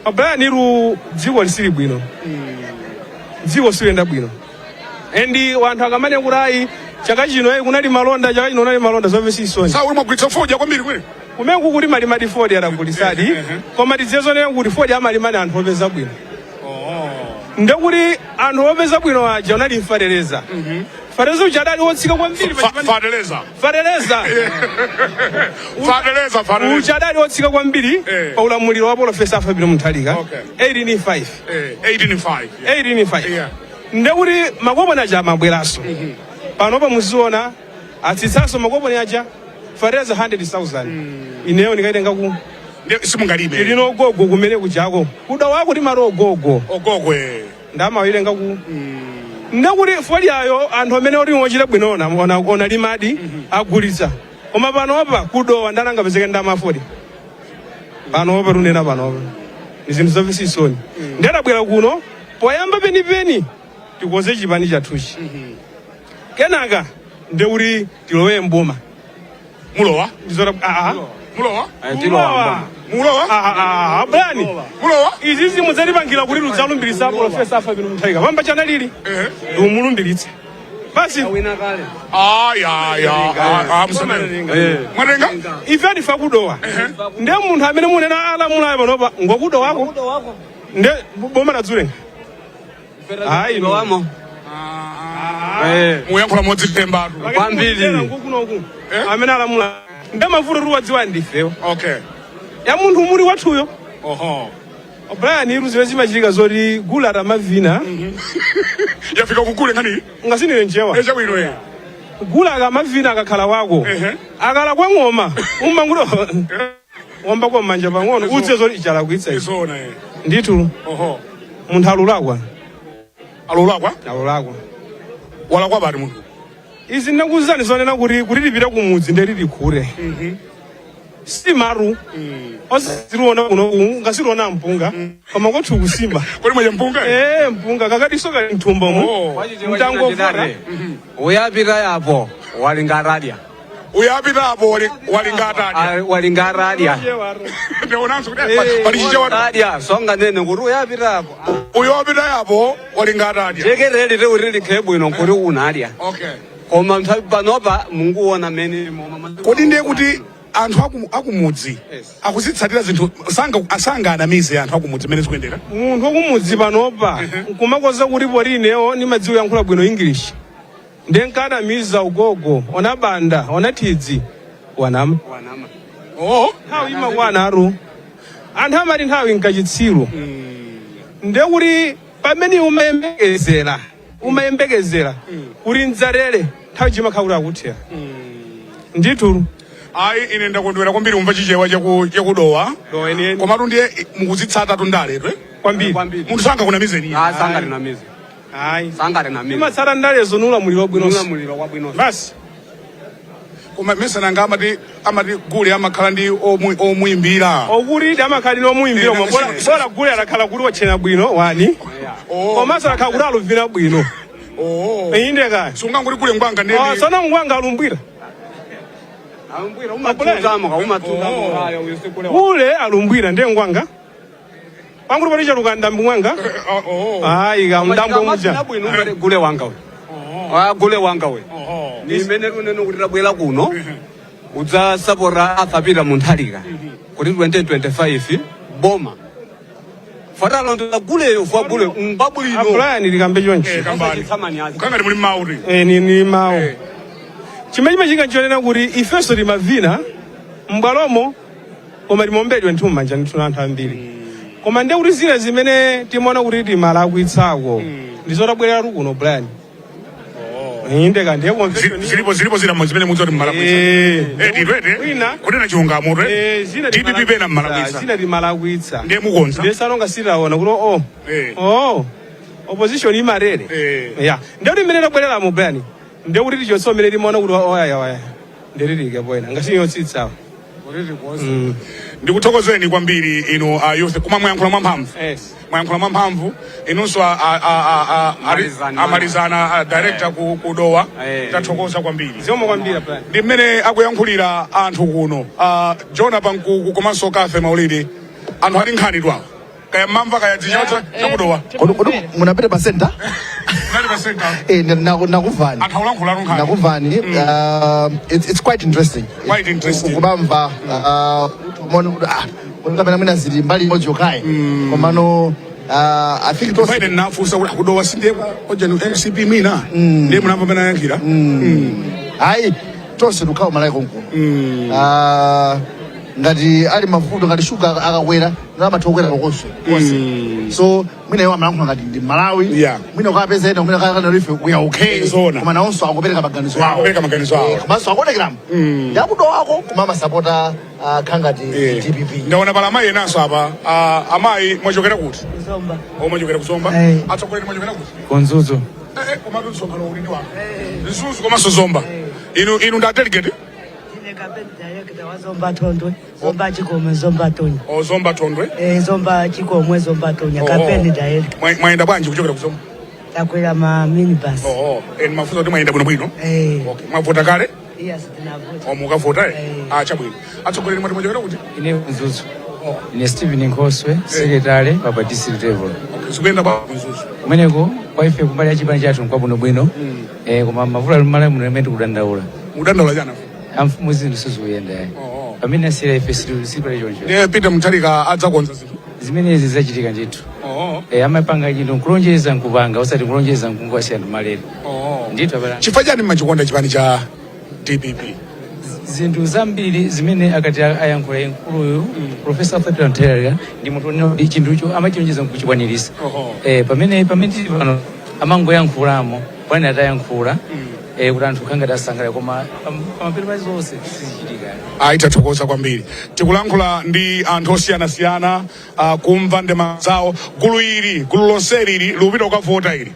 Abayaniru, dziko lisili bwino, dziko siliyenda bwino, endi wanthu akamane kuti ayi, chaka chino ayi kunali malonda, chaka chino kunali malonda, zomwe isoni. Sa uli mwagulitsa fodya kwambiri kwene. Kumenku kuti malimadi fodya adagulisadi, koma tidziwe zonena kuti fodya amalimani anthu opeza bwino. Ndekuti anthu opeza bwino aja unali mfatereza. Fertilizer uja adali wotsika kwambiri pa Fertilizer. Fertilizer. Fertilizer, fertilizer. Uja adali wotsika kwambiri pa ulamuliro wa Profesa Arthur Peter Mutharika. 18.5. 18.5. 18.5. Ndekuti makoponi aja amabweranso. Panopa muziona atsitsanso makoponi aja, fertilizer 100,000. Ineyo ndikaitenga ku Ndiye simungalime. Ilino ogogo kumene kujako kuDowako timati ogogo. Ogogwe. Ndamawirenga ku ndekuti fodyayo anthu amene oti ochita bwino ona limadi agulitsa, koma panopa kuDowa ndalangapezeke ndamafodi panopa tunena panopa ni zinthu zomvetsa chisoni. Ndadabwera kuno poyamba penipeni tikonze chipani chathuchi, kenaka ndekuti tilowe mboma. Mulowa? Ndizora aa. Mulowa? Mulowa. Mulowa? Ah, Brian. Mulowa? Izi zimudzatipangira kuti ludzalumbiritsa Profesa Arthur Peter Mutharika pamba chanalili ndiumulumbiritse basi. Aya, aya, ah, msame. Mwatenga? Ife ndife akuDowa, ndiye munthu amene munena alamulayo panopa ngokuDowako, nde boma ladzulenga ayi no. Lowamo. Eh. Muyankhula modzitembatu. Kwambiri. Kunoku amene alamula nde mavuto tiwadziwa ndifewo. Ya munthu muli wathuyo. Brian, iru zimene zimachitika zoti gulu atamavina Yafika kukule nkhani. Ngasinire njewa. Echa bwino eh. Gulu akamavina akakhala wako, akala kwa ng'oma umanguti wamba kwa manja pang'ono utse zoti ichalakwitsa ichi. Izona eh. Ndithu. Munthu alulakwa. Alulakwa? Alulakwa. Walakwa bali munthu. Izi ndakuzani zonena kuti tipite kumudzi nde tilikhure simaru osaziriona kuno ngasiriona mpunga koma kwathu kusimba. Kodi mwenye mpunga? Eh, mpunga kakadiso kali mthumba mu. Mtangofora. Uyapita yapo walingaradya. Uyapita apo walingatadya. Walingaradya. Ndionanso kuti pali chichewa. Radya songa nene kuti uyapita apo. Uyapita yapo walingatadya. Jekereri riuri likhe bwino kuti unadya. Koma nthawi panopa munguona mene Kodi ndiye kuti anthu akumudzi akuzitsatira zinthu, sanga anamize anthu akumudzi mmene zikuyendera? Munthu wakumudzi panopa nkumakoza kuti poti inewo nimadziwa yankhula bwino English ndiye nkanamiza ugogo ona banda ona thidzi, wanama. Oh. Nthawi imakwana aru anthu amati nthawi nkachitsiru, ndiye kuti pamene umayembekezera kuti ndzarere nthawi chimakhala kuti akuthera ndithu. Ayi, ine ndakondwera kwambiri umva chichewa chakuDowa. Komatu ndiye mukuzitsata tundale twe. Kwambiri. Munthu sangakunamizeni. Ah, sangatinamize. Ayi. Sangatinamize. Imatsata ndalezo nulamuliro wabwinonso. Ulamuliro wabwinonso. Basi. Koma mesananga amati gule amakhala ndi omuimbira. Okuti amakhala ndi omuimbira. Eh, Koma bola gule adakhala kuti wachena bwino wani, komanso adakhala kuti aluvina bwino. Inde kaya. Sungangoti gule ngwanga ndi Oh, sono ngwanga alumbwira. Alumbwira umatutamo kaumatutamo kayo uyisikule. Gule alumbwira ndiye ngwanga panguri palicha lukandambi mwanga ayi ka mdambo muja. Bwino umati gule wanga we. Ah, gule wanga we. Ni imene tunene kuti tabwera kuno udzasapota Arthur Peter Mutharika kuti 2025 boma fatalondola guleyo fa gule ngwabwino. Brian, likambe chonchi. Kambani kangati muli mauti. Eh, ni mawu chimene chimachitika nchonena kuti ifenso timavina m'bwalomo koma timombedwe nthu m'manja ndithu anthu ambiri, koma ndiye kuti zina zimene timaona kuti timalakwitsako ndizotabwerera kuno, Brian, inde ka ndiye convention. Zilipo zina zimene mudzoti mmalakwitsa. Eh, titwete. Wina. Kunena chilungamo twe. Eh, zina DPP pena mmalakwitsa. Zina timalakwitsa. Ndiye mukonza. Ndiye sanonga sitaona kuti oh oh opposition imarere. Ya, ndiye kuti mmene tabwereramo, Brian, ndiye kuti tichonse mmene timaona kuti oyaya oya ndelilike poena ngasiyotsitsawo. Ndikuthokozeni kwambiri inu a youth, koma mwayankhula mwamphamvu. Yes. Mwayankhula mwamphamvu inunso Malizana. Amalizana a director ku Dowa. Tathokoza kwambiri. Zikomo kwambiri, Brian. Ndi mmene akuyankhulira anthu kuno, Jona Pankuku komanso Kafe Maulidi, anthu ali nkhani twawo kaya mmamva kaya dzicho chakuDowa. Kodi munapita pa center? Nali pa center. Eh, nakuvani. Anthu akulankhula nkhani. Nakuvani. It's quite interesting. Quite interesting. Kubamva umone kuti ah, kuti kapena mwina zili mbali imodzi yokayi, komano I think tonse Ine nafunsa kuti ku Dowa sindiye ojani MCP mwina, ndiye munamva pamene ayankhira. Ayi, tonse tikukhala Malawi konkuno. Ah, ngati ali mavuto, ngati shuga akakwera, amatha kukwera konse konse. So mwina iwo amalankhula ngati ndi Malawi, mwina ukapeza ena mwina kakana ife we are okay. Zona. Koma nawonso akupereka maganizo awo. Akupereka maganizo awo. Komanso akuonekeramo ndi aku Dowako, koma amasapota khangati DPP. Ndaona pala amayi enanso apa. Ah, amayi, mwachokera kuti? Zomba. O, mwachokera kuzomba. Eh. Atsogoleri, mwachokera kuti? Ku Mzuzu. Komatu msonkhano uli ndi wanu Mzuzu komanso Zomba. Inu nda delegate? Ine campaign director wa Zomba Thondwe, Zomba Chikomwe, Zomba Tonya. O, Zomba Thondwe. Eh, Zomba Chikomwe, Zomba Tonya, Oh. campaign director. Mwayenda bwanji kuchokera kuzomba? Takwera ma minibus. Oh, eni mafunso kuti mwayenda bwinobwino? Eh. Okay, mwavota kale? Yes, tinavota. O, mukavota eh? Ah, chabwino. Atsogoleri, mwati mwachokera kuti? Ine Mzuzu. Ine Stephen Nkhoswe, secretary pa district level. Okay, zikuyenda bwanji Mzuzu? Kumeneko kwa ife kumbali ya chipani chathu nkwabwinobwino. Koma mavuto ali mmalawi muno imene tikudandaula. Mudandaula chana? Amfumu, zinthu sizikuyenda yayi. Pamene asiyira ife sipali choncho. Ndiye Peter Mutharika adzakonza zinthu? Zimenezi zachitika ndithu. Amapanga chinthu nkulonjeza nkupanga, osati kulonjeza nkungowasiya anthu malere. Ndithu abala. Chifukwa chani mmachikonda chipani cha DPP? Zinthu zambiri zimene akati ayankhula mkuluyu Professor Arthur Peter Mutharika ndi munthu onena kuti chinthucho amachilonjeza nkuchikwanirisa. Pamene tili pano amangoyankhulamo pamene atayankhula kuti anthu khangati asangalala, koma pamapeto pa zonse sizichitika. Ayi, tathokoza kwambiri. Tikulankhula ndi anthu osiyanasiyana, kumva ndemanga zawo. Gulu ili, gulu lonseli ili likupita kukavota ili.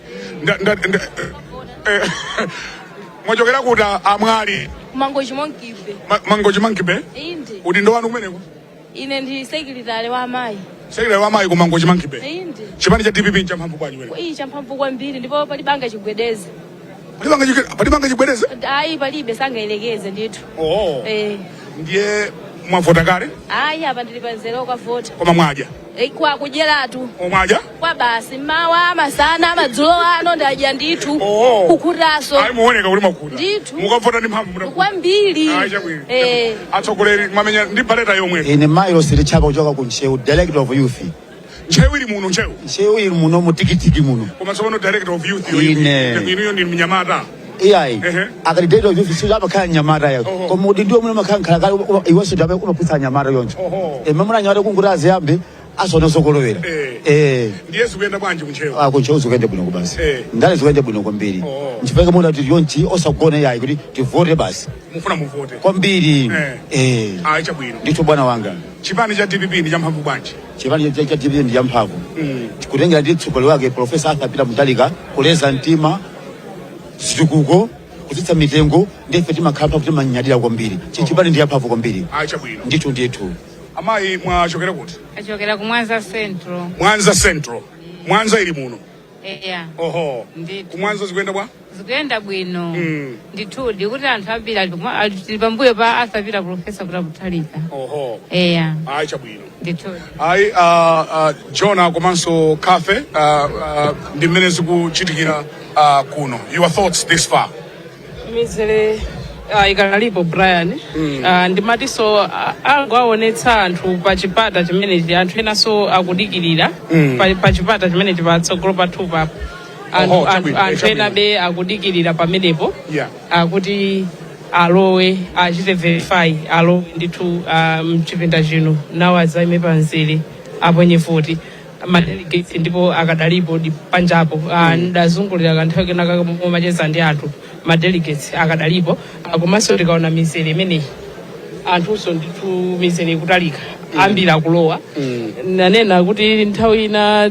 Mwachokera kuti, amwali? Mangochi Monkey Bay. Mangochi Monkey Bay? Inde. Udindo wanu kumeneko? Ine ndi secretary wa amayi. Secretary wa amayi ku Mangochi Monkey Bay? Inde. Chipani cha DPP nchamphamvu bwanji kumeneko? Iyi champhamvu kwambiri, ndipo palibe angachigwedeze. Palibe angachigwedeze? Ayi, palibe, sangayelekeze ndithu. Oh. Eh. Ndiye mwavota kale? Ayi, apa ndili panzere okavota. Koma mwadya? Eh, kwa kudyeratu. Mwadya? Kwa basi, mawa, masana, madzulo ano ndadya ndithu. Oh. Kukhutaso. Ayi, muoneka kuti mwakhuta. Ndithu. Mukavota ndi mphamvu mutakhuta. Kwambiri. Ayi, chabwino. Eh. Atsogoleri, mwamenya ndi baleta yomwe? Ine Mailo Silichapa kuchoka ku Ntcheu, director of youth. Ntcheu ili muno, Ntcheu? Ntcheu ili muno mutikitiki muno. Koma tsopano director of youth Ine. inuyo ndi mnyamata. Iyayi. Akati director of youth sizo amakhala mnyamata yayo, koma kuti ndiwo muno amakhala nkhalakale, iwenso ndi umaphunzitsa anyamata yoncho. Mamuna anyamata kunguti aziyambe asone sokolowera. Ndiye zikuyenda bwanji kuntcheu? Ah, kuntcheu zikuyenda bwino kubasi. Ndale zikuyenda bwino kwambiri. Nchifukwa muna kuti yonchi osagona yayi kuti tivote basi. Mufuna muvote? Kwambiri. Ayi, chabwino. Ndithu, bwana wanga. Chipani cha DPP ndi champhamvu bwanji? Chipani cha DPP ndi champhamvu kutengera ndi mtsogoleri wake Professor Arthur Peter Mutharika, kuleza mtima, zitukuko, kutsitsa mitengo. Ndife timakhala mphamvu, timanyadira kwambiri. Chipani ndi champhamvu kwambiri. Ayi, chabwino. Ndithu, ndithu. Amayi, mwachokera kuti? Achokera ku Mwanza Central. Mwanza Central. Mwanza ili muno? Eya. Oho. Ndithu. Kumwanza zikuyenda bwa? Zikuyenda bwino. Ndithudi kuti anthu ambiri ali pambuyo pa Arthur Peter, Professor Peter Mutharika. Eya. Ayi, chabwino. Ndithudi. Ayi, Jona komanso Cafe, ndi mmene zikuchitikira kuno. Your thoughts this far? Mizere ikanalipo, Brian. Ndimatinso angoaonetsa anthu pa chipata chimenechi, anthu enanso akudikirira pa chipata chimenechi patsogolo pathu papo. Anthu, Oho, anthu, chabwino, anthu chabwino. enabe akudikirira pamenepo akuti alowe, achite verify, alowe ndithu mchipinda chino, nawo adzaime pamzere aponye voti. Madelegates ndipo akadalipo di panjapo. Ndazungulira kanthawi kenaka momacheza ndi anthu, madelegates akadalipo. Komanso tikaona mizere imeneyi, anthunso ndithu mizere ikutalika, ambiri akulowa. Nanena kuti nthawi ina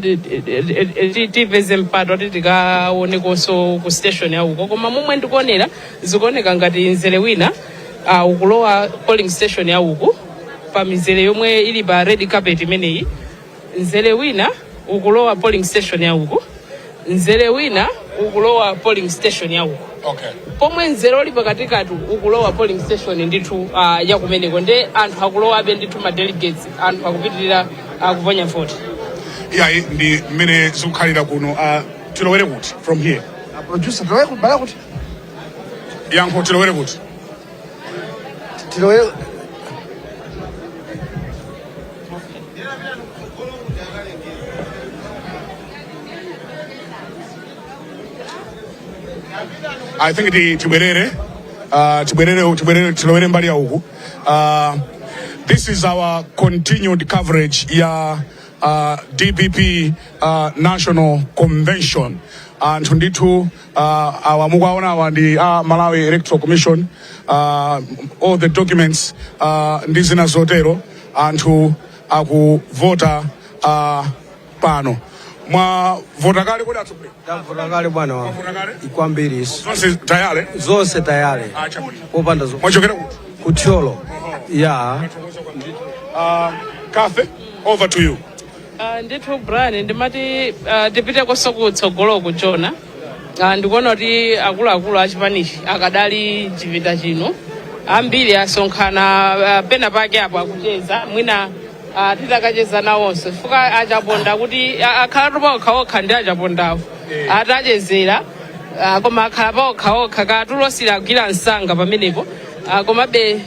tipeze mpato kuti tikaonekonso ku station yauko, koma momwe ndikuonera zikuoneka ngati mzere wina ukulowa polling station yauku pa mizere yomwe ili pa red carpet imeneyi, mzere wina ukulowa polling station yauku, mzere wina ukulowa polling station yauku, pomwe mzere uli pakatikati ukulowa polling station ndithu yakumeneko. Nde anthu akulowabe ndithu, ma delegates, anthu akupitirira kuponya voti. Iyayi, ndi mmene zikukhalira kuno. Tilowere kuti from here? Producer, tilowere kuti bala kuti? Yankho, tilowere kuti? Tilowere. I think tibwerere tilowere mbali ya uku. This is our continued coverage ya DPP National Convention. Anthu ndithu awa mukuwaona awa ndi Malawi Electoral Commission, all the documents ndi zina zotero. Anthu akuvota pano. Mwavota kale kodi, atsogoleri? Tavota kale, bwana wangu. Mwavota kale? Kwambiri iso. Zonse tayale? Zonse tayale. Ah, chabwino. Popanda zo. Mwachokera kuti? Kuthyolo ya. Kathe, over to you. Ndithu Brian, ndimati tipite koso kutsogolo kuchona. Ndikuona kuti akuluakulu a chipanichi akadali chipinda chino, ambiri asonkhana pena pake apo akucheza. Mwina titakacheza nawonso, chifukwa achaponda kuti akhala paokhaokha ndi achapondawo atachezera, koma akhala paokhaokha katulosira agwira msanga pamenepo. Komabe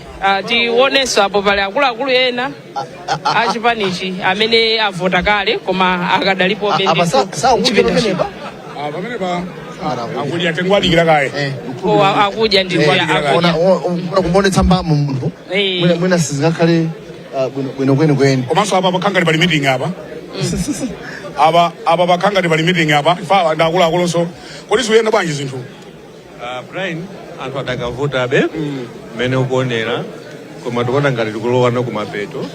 tionenso apo pali akuluakulu ena achipanichi amene avota kale koma akadalipobe. Apa ndithu sakudya mchipinda pamenepa? Ah, pamenepa akudya, tengwadikira kaye. Oh, akudya ndithu, akudya. Kumbonetsa mbamu munthu mwina sizingakhale bwino bwino kweni. Komanso apa pakhangati pali meeting apa, apa pakhangati pali meeting apa. Ifa ndakuluakulunso, kodi zikuyenda bwanji zinthu? Brian, anthu adakavotabe mmene ukuonera, koma tikuona ngati tikulowana kumapeto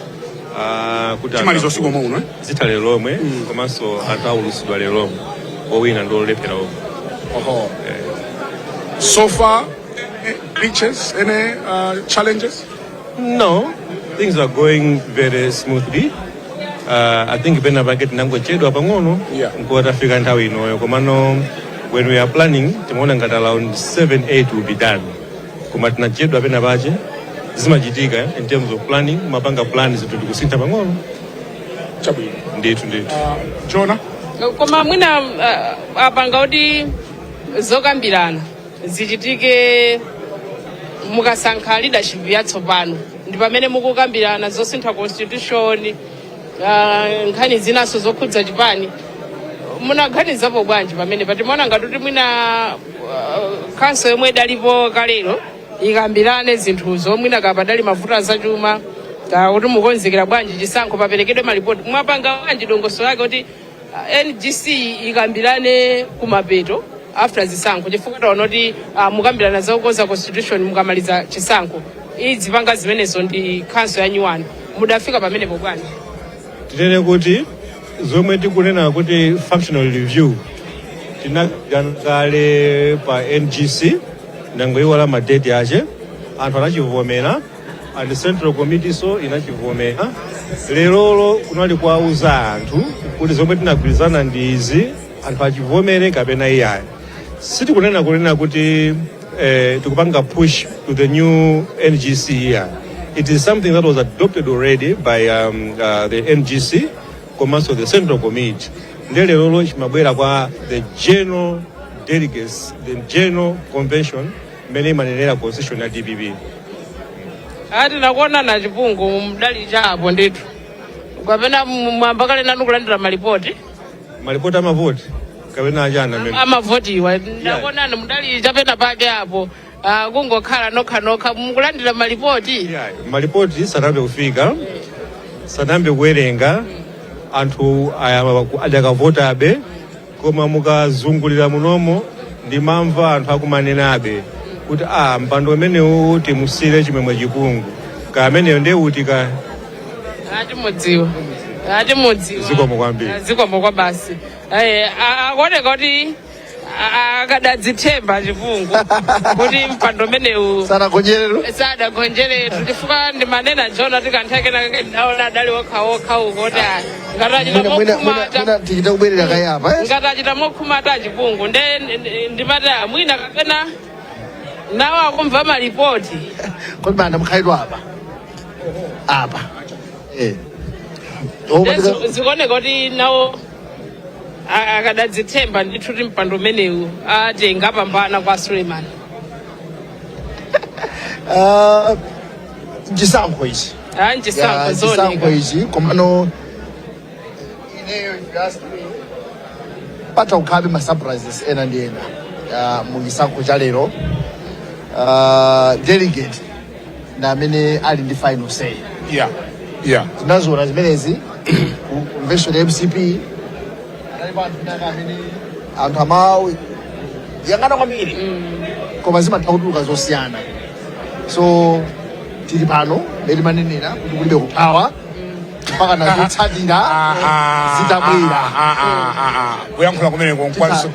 kuti Chimalizo usiku omwe uno, eh? Zitha lero lomwe, komanso anthu aulutsidwa lero lomwe, owina ndi olephera omwe. Oho. So far, glitches, any challenges? No, things are going very smoothly. I think pena pake tinangochedwa pang'ono nkuwa tafika nthawi inoyo, komano when we are planning timaona ngati around 7 8 will be done, koma tinachedwa pena pache. Zimachitika in terms of planning, mapanga plan zinthu tikusintha pang'ono. Chabwino. Ndithu, ndithu. Jona. Koma mwina apanga kuti zokambirana zichitike mukasankha leadership yatsopano, ndi pamene mukukambirana zosintha constitution, nkhani zinaso zokhudza chipani. Munaganizapo bwanji pamene patimaona ngati kuti mwina council yomwe idalipo kalero ikambirane zinthuzo, mwina kapadali mavuto azachuma, kuti mukonzekera bwanji chisankho, paperekedwe malipoti? Mwapanga bwanji dongosolo lake kuti NGC ikambirane kumapeto after zisankho? Chifukwa taona kuti mukambirana zokonza constitution mukamaliza chisankho, izipanga zimenezo ndi council ya nyuwani. Mudafika pamenepo bwanji? Tinene kuti zomwe tikunena kuti functional review tinakambirana kale pa NGC, nangoiwala madeti ache. Anthu anachivomera and central committee so inachivomera. Lerolo kunali kuwauza anthu kuti zomwe tinagwirizana ndi izi, anthu achivomere kapena iyayi. Sitikunena kunena kuti tikupanga push to the new NGC here. It is something that was adopted already by the NGC komanso the central committee. Ndiye lerolo chimabwera kwa the general delegates, the general convention, imene imanenera constitution ya DPP. Ati nakuona na chipungu mdali chapo ndithu, kapena mwamba kale nanu kulandira malipoti? Malipoti amavoti kapena achana amene? Amavotiwa. Ndakuonani mudali chapena pake apo, kungokhala nokha nokha, mukulandira malipoti? Malipoti sanambe kufika, sanambe kuwerenga. Anthu ayamba adakavotabe, koma mukazungulira munomo ndimamva anthu akumanenabe kuti a mpando umenewu timusire Chimwemwe Chipungu, ka ameneyo ndiye uti ka. Ati mudziwa, ati mudziwa. Zikomo kwambiri. Zikomo kwa basi. Akuoneka kuti akadadzithemba Chipungu kuti mpando umenewu Sanagonjeretu. Sadagonjeretu, chifukwa ndimanena Jona tikantheke ndaona adali okhaokha uko kuti ngati achita Mwina mokhumata. Tichita kubwerera kaye apa, eh? Ngati achita mokhumata Chipungu, nde ndimati mwina kapena nawo akumva malipoti. Kodi banda mukhalidwa apa apa, eh. Nde zikuoneka kuti nawo akadadzithemba ndithu kuti mpando umenewu atenga pambana kwa Suleiman. Ah, chisankho ichi. Ah, nchisankho. Ya, chisankho Zooneka. ichi, komano ineyo, if you ask me, pata ukhabe ma surprises ena ndi ena. Mu chisankho cha lero, delegate na amene ali ndi final say. Tinaziona zimenezi ku convention ya MCP. Analipo anthu ena amene anthu amawo yang'ana kwambiri, koma zimatha kutuluka zosiyana. So tili pano leti manenera kuti kulibe kuthawa mpaka nazotsatira zitabwera. Kuyankhula kumeneko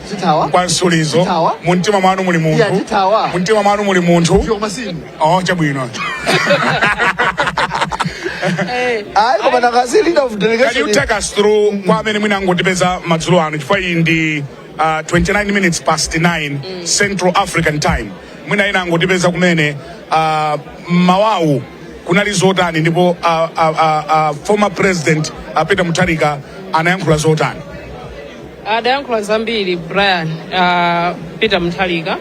Tithawa? nkwansulizo. Tithawa? Mumtima mwanu muli Iya, munthu. Tithawa. Mumtima mwanu muli munthu. Koma sinu. Oh, chabwino. Ayi, koma nakasi leader of Can delegation. you take us through kwa amene mwina angotipeza madzulo ano, chifukwa iyi ndi 29 minutes past 9 Central African Time, mwina ina angotipeza kumene, mawawu kunali zotani ndipo former President Peter Mutharika anayankhula zotani? Adayankhula zambiri Brian, Peter Mutharika,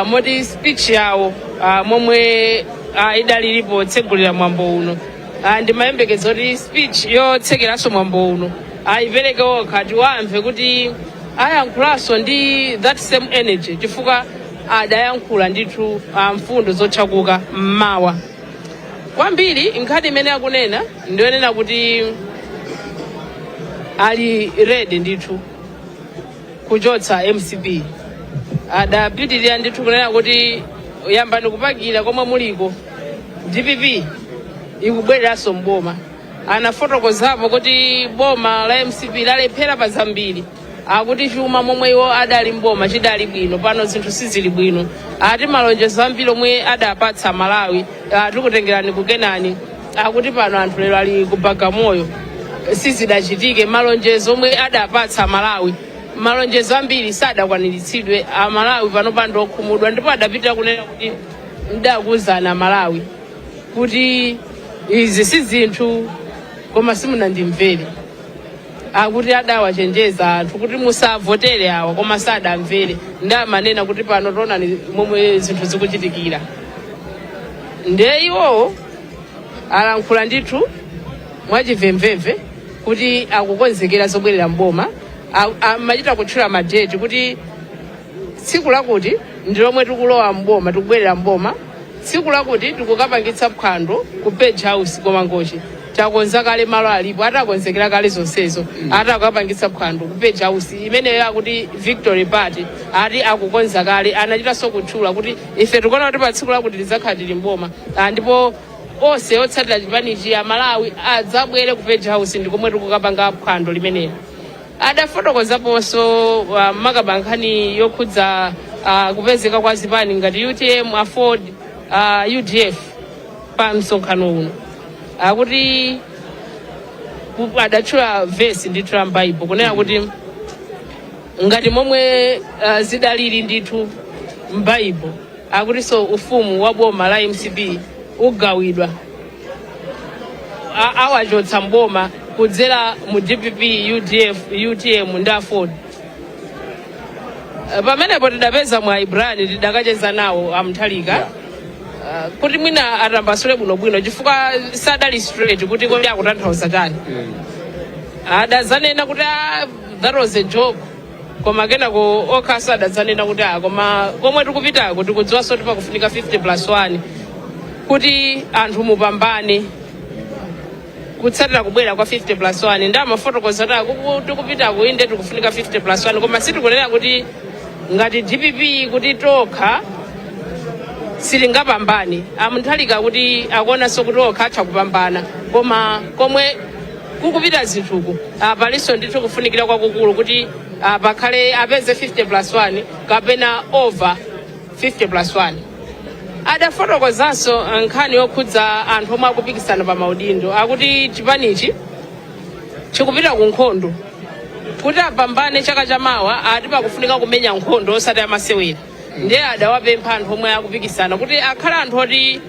moti speech yawo momwe idalilipo otsegulira mwambo uno, ndimayembekeza kuti speech yotsekeranso mwambo uno ayipereke okha, tiwamve kuti ayankhulanso ndi that same energy, chifukwa adayankhula ndithu mfundo zotchakuka mmawa kwambiri. Nkhani imene akunena ndiyonena kuti ali ready ndithu kuchotsa MCP. Adapitirira ndithu kunena kuti yambani kupakira komwe muliko, DPP ikubwereranso mboma. Anafotokozapo kuti boma la MCP lalephera pa zambiri. Akuti chuma momwe iwo adali mboma chidali bwino, pano zinthu sizili bwino. Ati malonjezo ambiri omwe adapatsa Malawi, tikutengerani ku Kenani, akuti pano anthu lero ali ku Bagamoyo, sizidachitike. Malonjezo omwe adapatsa Malawi, malonjezo ambiri sadakwaniritsidwe. Amalawi pano pando okhumudwa, ndipo adapitira kunena kuti ndakuwuzani Malawi kuti izi si zinthu, koma simunandimvere. Akuti adawachenjeza anthu kuti musavotere awa, koma sadamvere. Ndamanena kuti pano tionani momwe zinthu zikuchitikira. Ndiye iwowo alankhula ndithu mwachimvemvemve kuti akukonzekera zobwerera mboma. Amachita kutchula ma date kuti tsiku lakuti ndi lomwe tikulowa mboma, tikubwerera mboma, tsiku lakuti tikukapangitsa phwando ku Page House komangochi, takonza kale, malo alipo. Atakonzekera kale zonsezo, atakapangitsa phwando ku Page House imeneyo, akuti victory party, ati akukonza kale. Anachitanso kutchula kuti ife tikuona kuti pa tsiku lakuti tidzakhala tili mboma. Ndipo onse otsatira chipanichi, Amalawi, adzabwere ku Page House, ndikomwe tikukapanga phwando limenelo. Adafotokozaponso makaba nkhani yokhudza kupezeka kwa zipani ngati UTM, AFORD, UDF pa msonkhano uno. Akuti adatchula vesi ndithu la m'Baibo kunena kuti ngati momwe zidalili ndithu m'Baibo, akutinso ufumu wa boma la MCP ugawidwa, awachotsa mboma kudzera mu DPP, UDF, UTM ndi AFORD. Pamenepo tidapeza mwa Brian, tidakacheza nawo amuthalika kuti mwina atambasule bwinobwino, chifukwa sadali straight kuti kodi akutanthauza chani. Adazanena kuti, "Ah, that was a joke," koma kenako okhaso adadzanena kuti ah, koma komwe tikupitako tikudziwanso kuti pakufunika 50 plus 1 kuti anthu mupambane. Kutsatira kubwera kwa 50 plus 1, ndi amafotokoza kuti tikupitako inde tikufunika 50 plus 1, koma sitikunena kuti ngati DPP kuti tokha sitingapambane. Amuthalika kuti akuonanso kuti okha atha kupambana, koma komwe kukupita zinthuku, palinso ndithu kufunikira kwakukulu kuti pakhale apeze 50 plus 1 kapena over 50 plus 1. Adafotokozanso nkhani yokhudza anthu omwe akupikisana pa maudindo. Akuti chipanichi chikupita ku nkhondo kuti apambane chaka chamawa. Ati pakufunika kumenya nkhondo osati amasewera. Ndiye adawapempha anthu omwe akupikisana kuti akhale anthu oti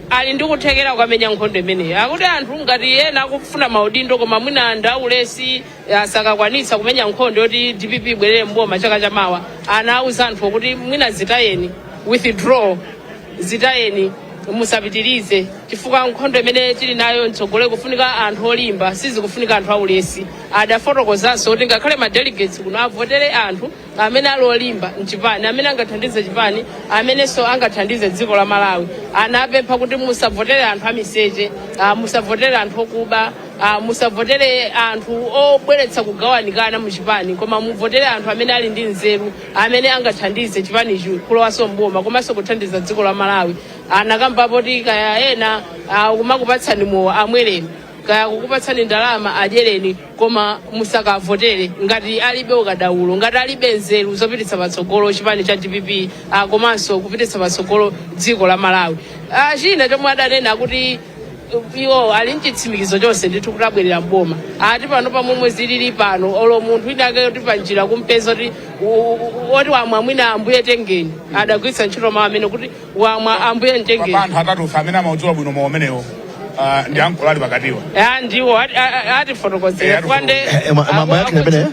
ali ndi kuthekera kukamenya nkhondo imeneyo. Akuti anthu ngati ena akufuna maudindo koma mwina ndaulesi, asakakwanitsa kumenya nkhondo yoti DPP ibwerere mboma chaka chamawa, anawuza anthu kuti mwina zitayeni, withdraw, zitayeni. Musapitirize, chifukwa nkhondo imene tili nayo mtsogolo kufunika anthu olimba, sizikufunika anthu aulesi. Adafotokozanso kuti ngakhale ma delegates kuno avotere anthu amene ali olimba mchipani, amene angathandize chipani, amenenso angathandize dziko la Malawi. Anapempha kuti musavotere anthu amiseche, musavotere anthu okuba, musavotere anthu obweretsa kugawanikana muchipani, koma muvotere anthu amene ali ndi nzeru, amene angathandize chipanichi kulowanso mboma komanso kuthandiza dziko la Malawi. Anakambapo kuti kaya ena kumakupatsani mowa, amwereni, kaya kukupatsani ndalama, adyereni, koma musakavotere ngati alibe ukadaulo, ngati alibe nzeru zopititsa patsogolo chipani cha DPP komanso kupititsa patsogolo dziko la Malawi. China chomwe adanena kuti iwo ali mchitsimikizo chonse ndithu kuti abwerera mboma. Ati pano pamomwe zilili pano, olo munthu wina ake kuti panjira kumpeza kuti oti wamwa mwina ambuye tengeni, adagwiritsa ntchito mawu amene kuti wamwa ambuye mtengeni. Pa anthu atatu amene amaudziwa bwino mowa umenewo, ndi ankolo ali pakatiwa. Ah, ndiwo atifotokozera. Kwande Mambo yake imene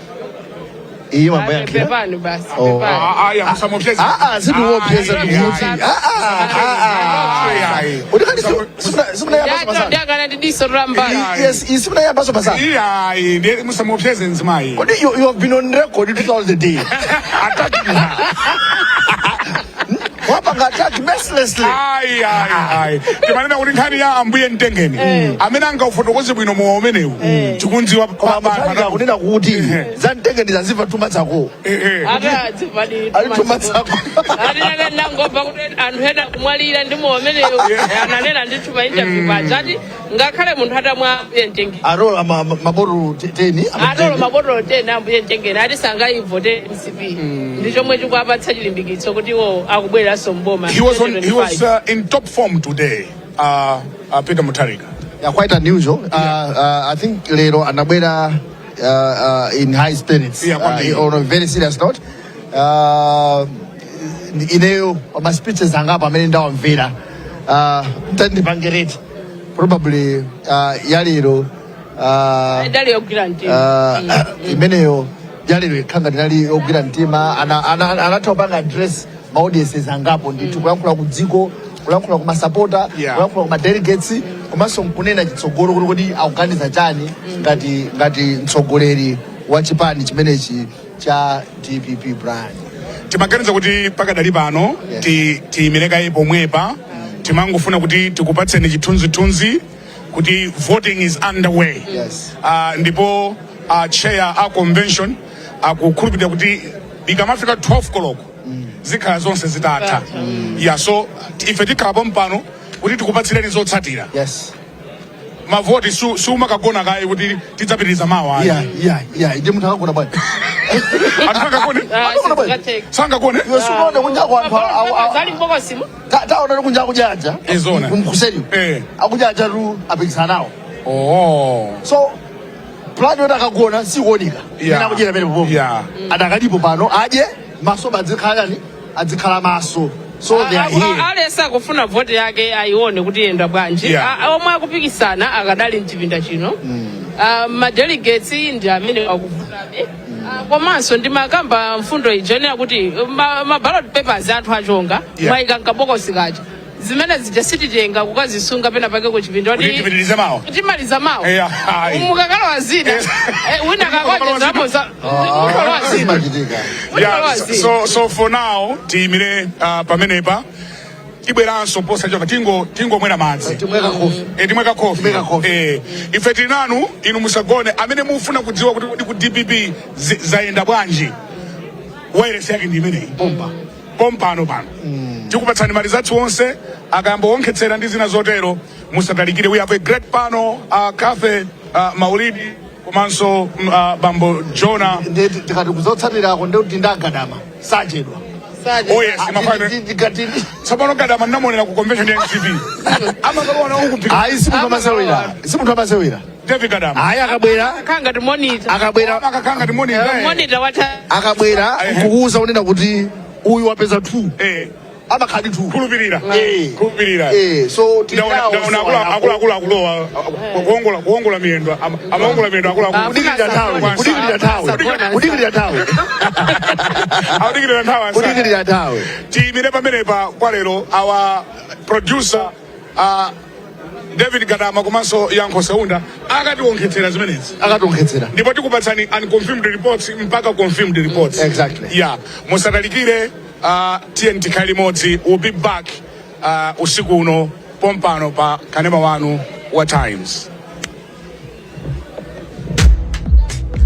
iyi mambo yake. Pepani basi. Oh. Pepani. Ah, ah, ya musamupyeze. Ah, ah, sindikuopyeza, ndikuti ah ah ah ah uri kandi simuna yambaso pasana. Ndakana ndi diso lambali. Yes, simuna yambaso pasana. Iyayi, ndiye musamupyeze mzimayi. Kodi you have been on record throughout the day attacking her, wapanga attack mercilessly. Ayi, ayi, ayi, timanena kuti nkhani ya ambuye mtengeni, amene angaufotokoze bwino mowa umenewu tikundziwa. Koma Mutharika kunena kuti za mtengeni zazimva 2 months ago. Ati adzivadi. Ali 2 months ago. Ati nane ndangomva kuti anthu ena kumwalira ndi mowa umeneyo. Ananena ndithu pa interview paja, ati ngakhale munthu atamwa ambuye mtengeni, atola mabotolo 10. Atolo mabotolo 10 ambuye mtengeni, ati sangayivote MCP. Ndi chomwe chikuapatsa chilimbikitso kuti iwo akubwereranso mboma. He was in top form today, Peter Mutharika. Yeah, quite unusual. I think lero anabwera in high spirits. Yeah, kwambiri. On a very serious note. Ineyo ma speeches angapo amene ndawamvera, mtandipange rate probably yalero Idali yogwira mtima. Imeneyo yalero ikhanga ndinali yogwira mtima. Anatha kupanga address ma audiences angapo ndithu, kulankhula ku dziko, kulankhula ku masapota, kulankhula ku ma delegates, komanso nkunena chitsogolo kuti kodi akuganiza chani ngati mtsogoleri wa chipani chimenechi cha DPP, Brian. Timaganiza kuti pakadali pano tiyimirekaye pomwepa. Timangofuna kuti tikupatseni chithunzithunzi kuti voting is underway. Ndipo chair a convention akukhulupirira kuti ikamafika 12 koloko zikhala zonse zitatha. Yeah, so ife tikhalapo mpano kuti tikupatsireni zotsatira. Mavoti siumakagona kaye kuti tidzapitiriza mawa, ayi. Yeah, ndi munthu akagona bwanji? Anthu angagone? Akagona bwanji? Sangagone. Iwe sunaone kunja kwa anthu Zali mbokosimo. Taona kunja kujaja Izona. Kuseri akujaja tu apikisana nawo. So plan yoti akagona sikuoneka. Imene akudyera pene popo adakalipo pano, adye maso, adzikhala chani, adzikhala maso. So they are here. Aliyense akufuna voti yake ayione kuti yenda bwanji. Omwe akupikisana akadali mchipinda chino. Ah, ma delegates ndi amene akuvutabe. Ah, komanso ndimakamba mfundo ija yonena kuti ma ballot papers anthu achonga, mwayika mkabokosi kaja, zimene zija sititenga kukazisunga pena pake kuchipinda. Kuti tipitirize mawa. Timaliza mawa. Ayi. Mukakalowa zina, wina kakonjezamo za mukalowa zina. Zimachitika. Yeah, so for now tiyimire pamenepa. Tibweranso posachedwa. Tingomwera madzi. Timweka kofi. Timweka kofi. Ife tili nanu, inu musagone. Amene mufuna kudziwa kuti kodi ku DPP zayenda bwanji, wairesi yake ndi imeneyi. Pompa. Pompano pano tikupatsani ma results onse akayamba kuonkhetsera ndi zina zotero. Musatalikire. We have a great panel, Cafe Maulidi komanso bambo Jona. Tikati kuzotsatirako ndikuti ndagadama sachedwa. Oh yes, mafano. Tsopano Gadama ndinamuonera ku convention ya MCP. Amakalowa uku phika. Ayi, si munthu amasewera, si munthu amasewera. David Gadama. Ayi, akabwera Kanga ti monitor. Akabwera Akakanga ti monitor. Monitor wata. Akabwera kukuuza unena kuti uyu wapeza 2, amakhala 2. Khulupirira. Khulupirira. So Ndaona akuluakulu akulowa kuongola miyendo, amaongola miyendo akuluakulu. Kudikirira nthawi, kudikirira nthawi, kudikirira nthawi. Akudikirira nthawi. Kudikirira nthawi. Tiyimire pamenepa kwa lero. Our producer David Gadama komanso Yankho Saunda akationkhetsera zimenezi. Akationkhetsera. Ndipo tikupatsani unconfirmed reports mpaka confirmed reports. Exactly. Yeah, musatalikire, tiyeni tikhale limodzi. We'll be back usiku uno pompano pa kanema wanu wa Times.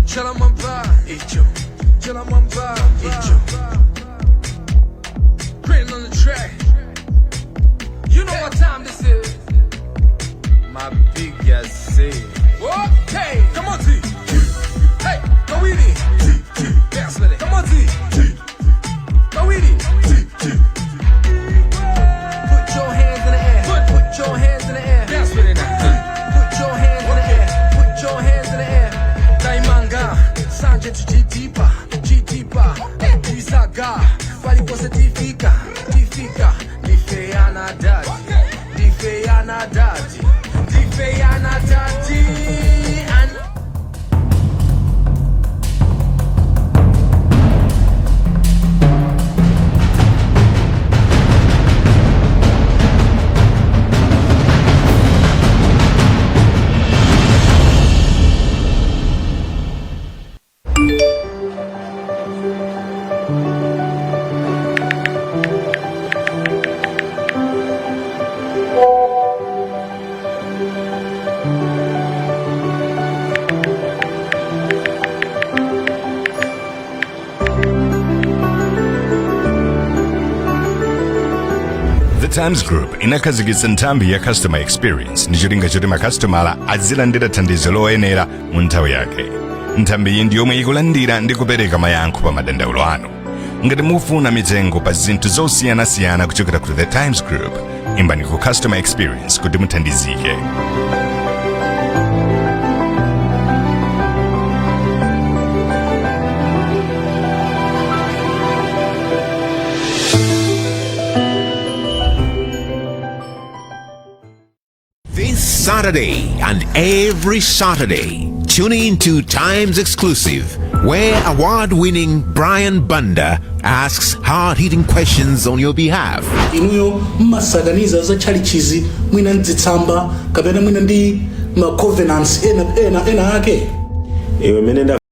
Chalamamba, icho. Chalamamba, icho. Print on the track. You know what time this is. My big say. Okay, come on, T. Hey, go with it. Dance with it. Come on, T. Go with it. Put your hands in the air. Put your hands in the air. Dance with it now. Put your hands in the air. Put your hands in the air. Taimanga, Sanje to Chitipa, Chitipa, Isaga, Paliponse tifika, tifika, Difeana dati, Difeana dati, Difeana dati. And The Times Group inakhazikitsa nthambi ya customer experience ndi cholinga choti makasitomala azilandira thandizo loyenera mu nthawi yake. Nthambi iyi ndi yomwe ikulandira ndi kupereka mayankho pa madandaulo anu. Ngati mufuna mitengo pa zinthu zosiyanasiyana kuchokera ku The Times Group, imbani ku customer experience kuti muthandizike. This Saturday and every Saturday, tune in to Times Exclusive, where award winning Brian Banda asks hard hitting questions on your behalf. Inuyo mmasakaniza za tchalitchizi mwina mdzitsamba kapena mwina ndi ma covenants ena ena ena ake. Iwe mene nda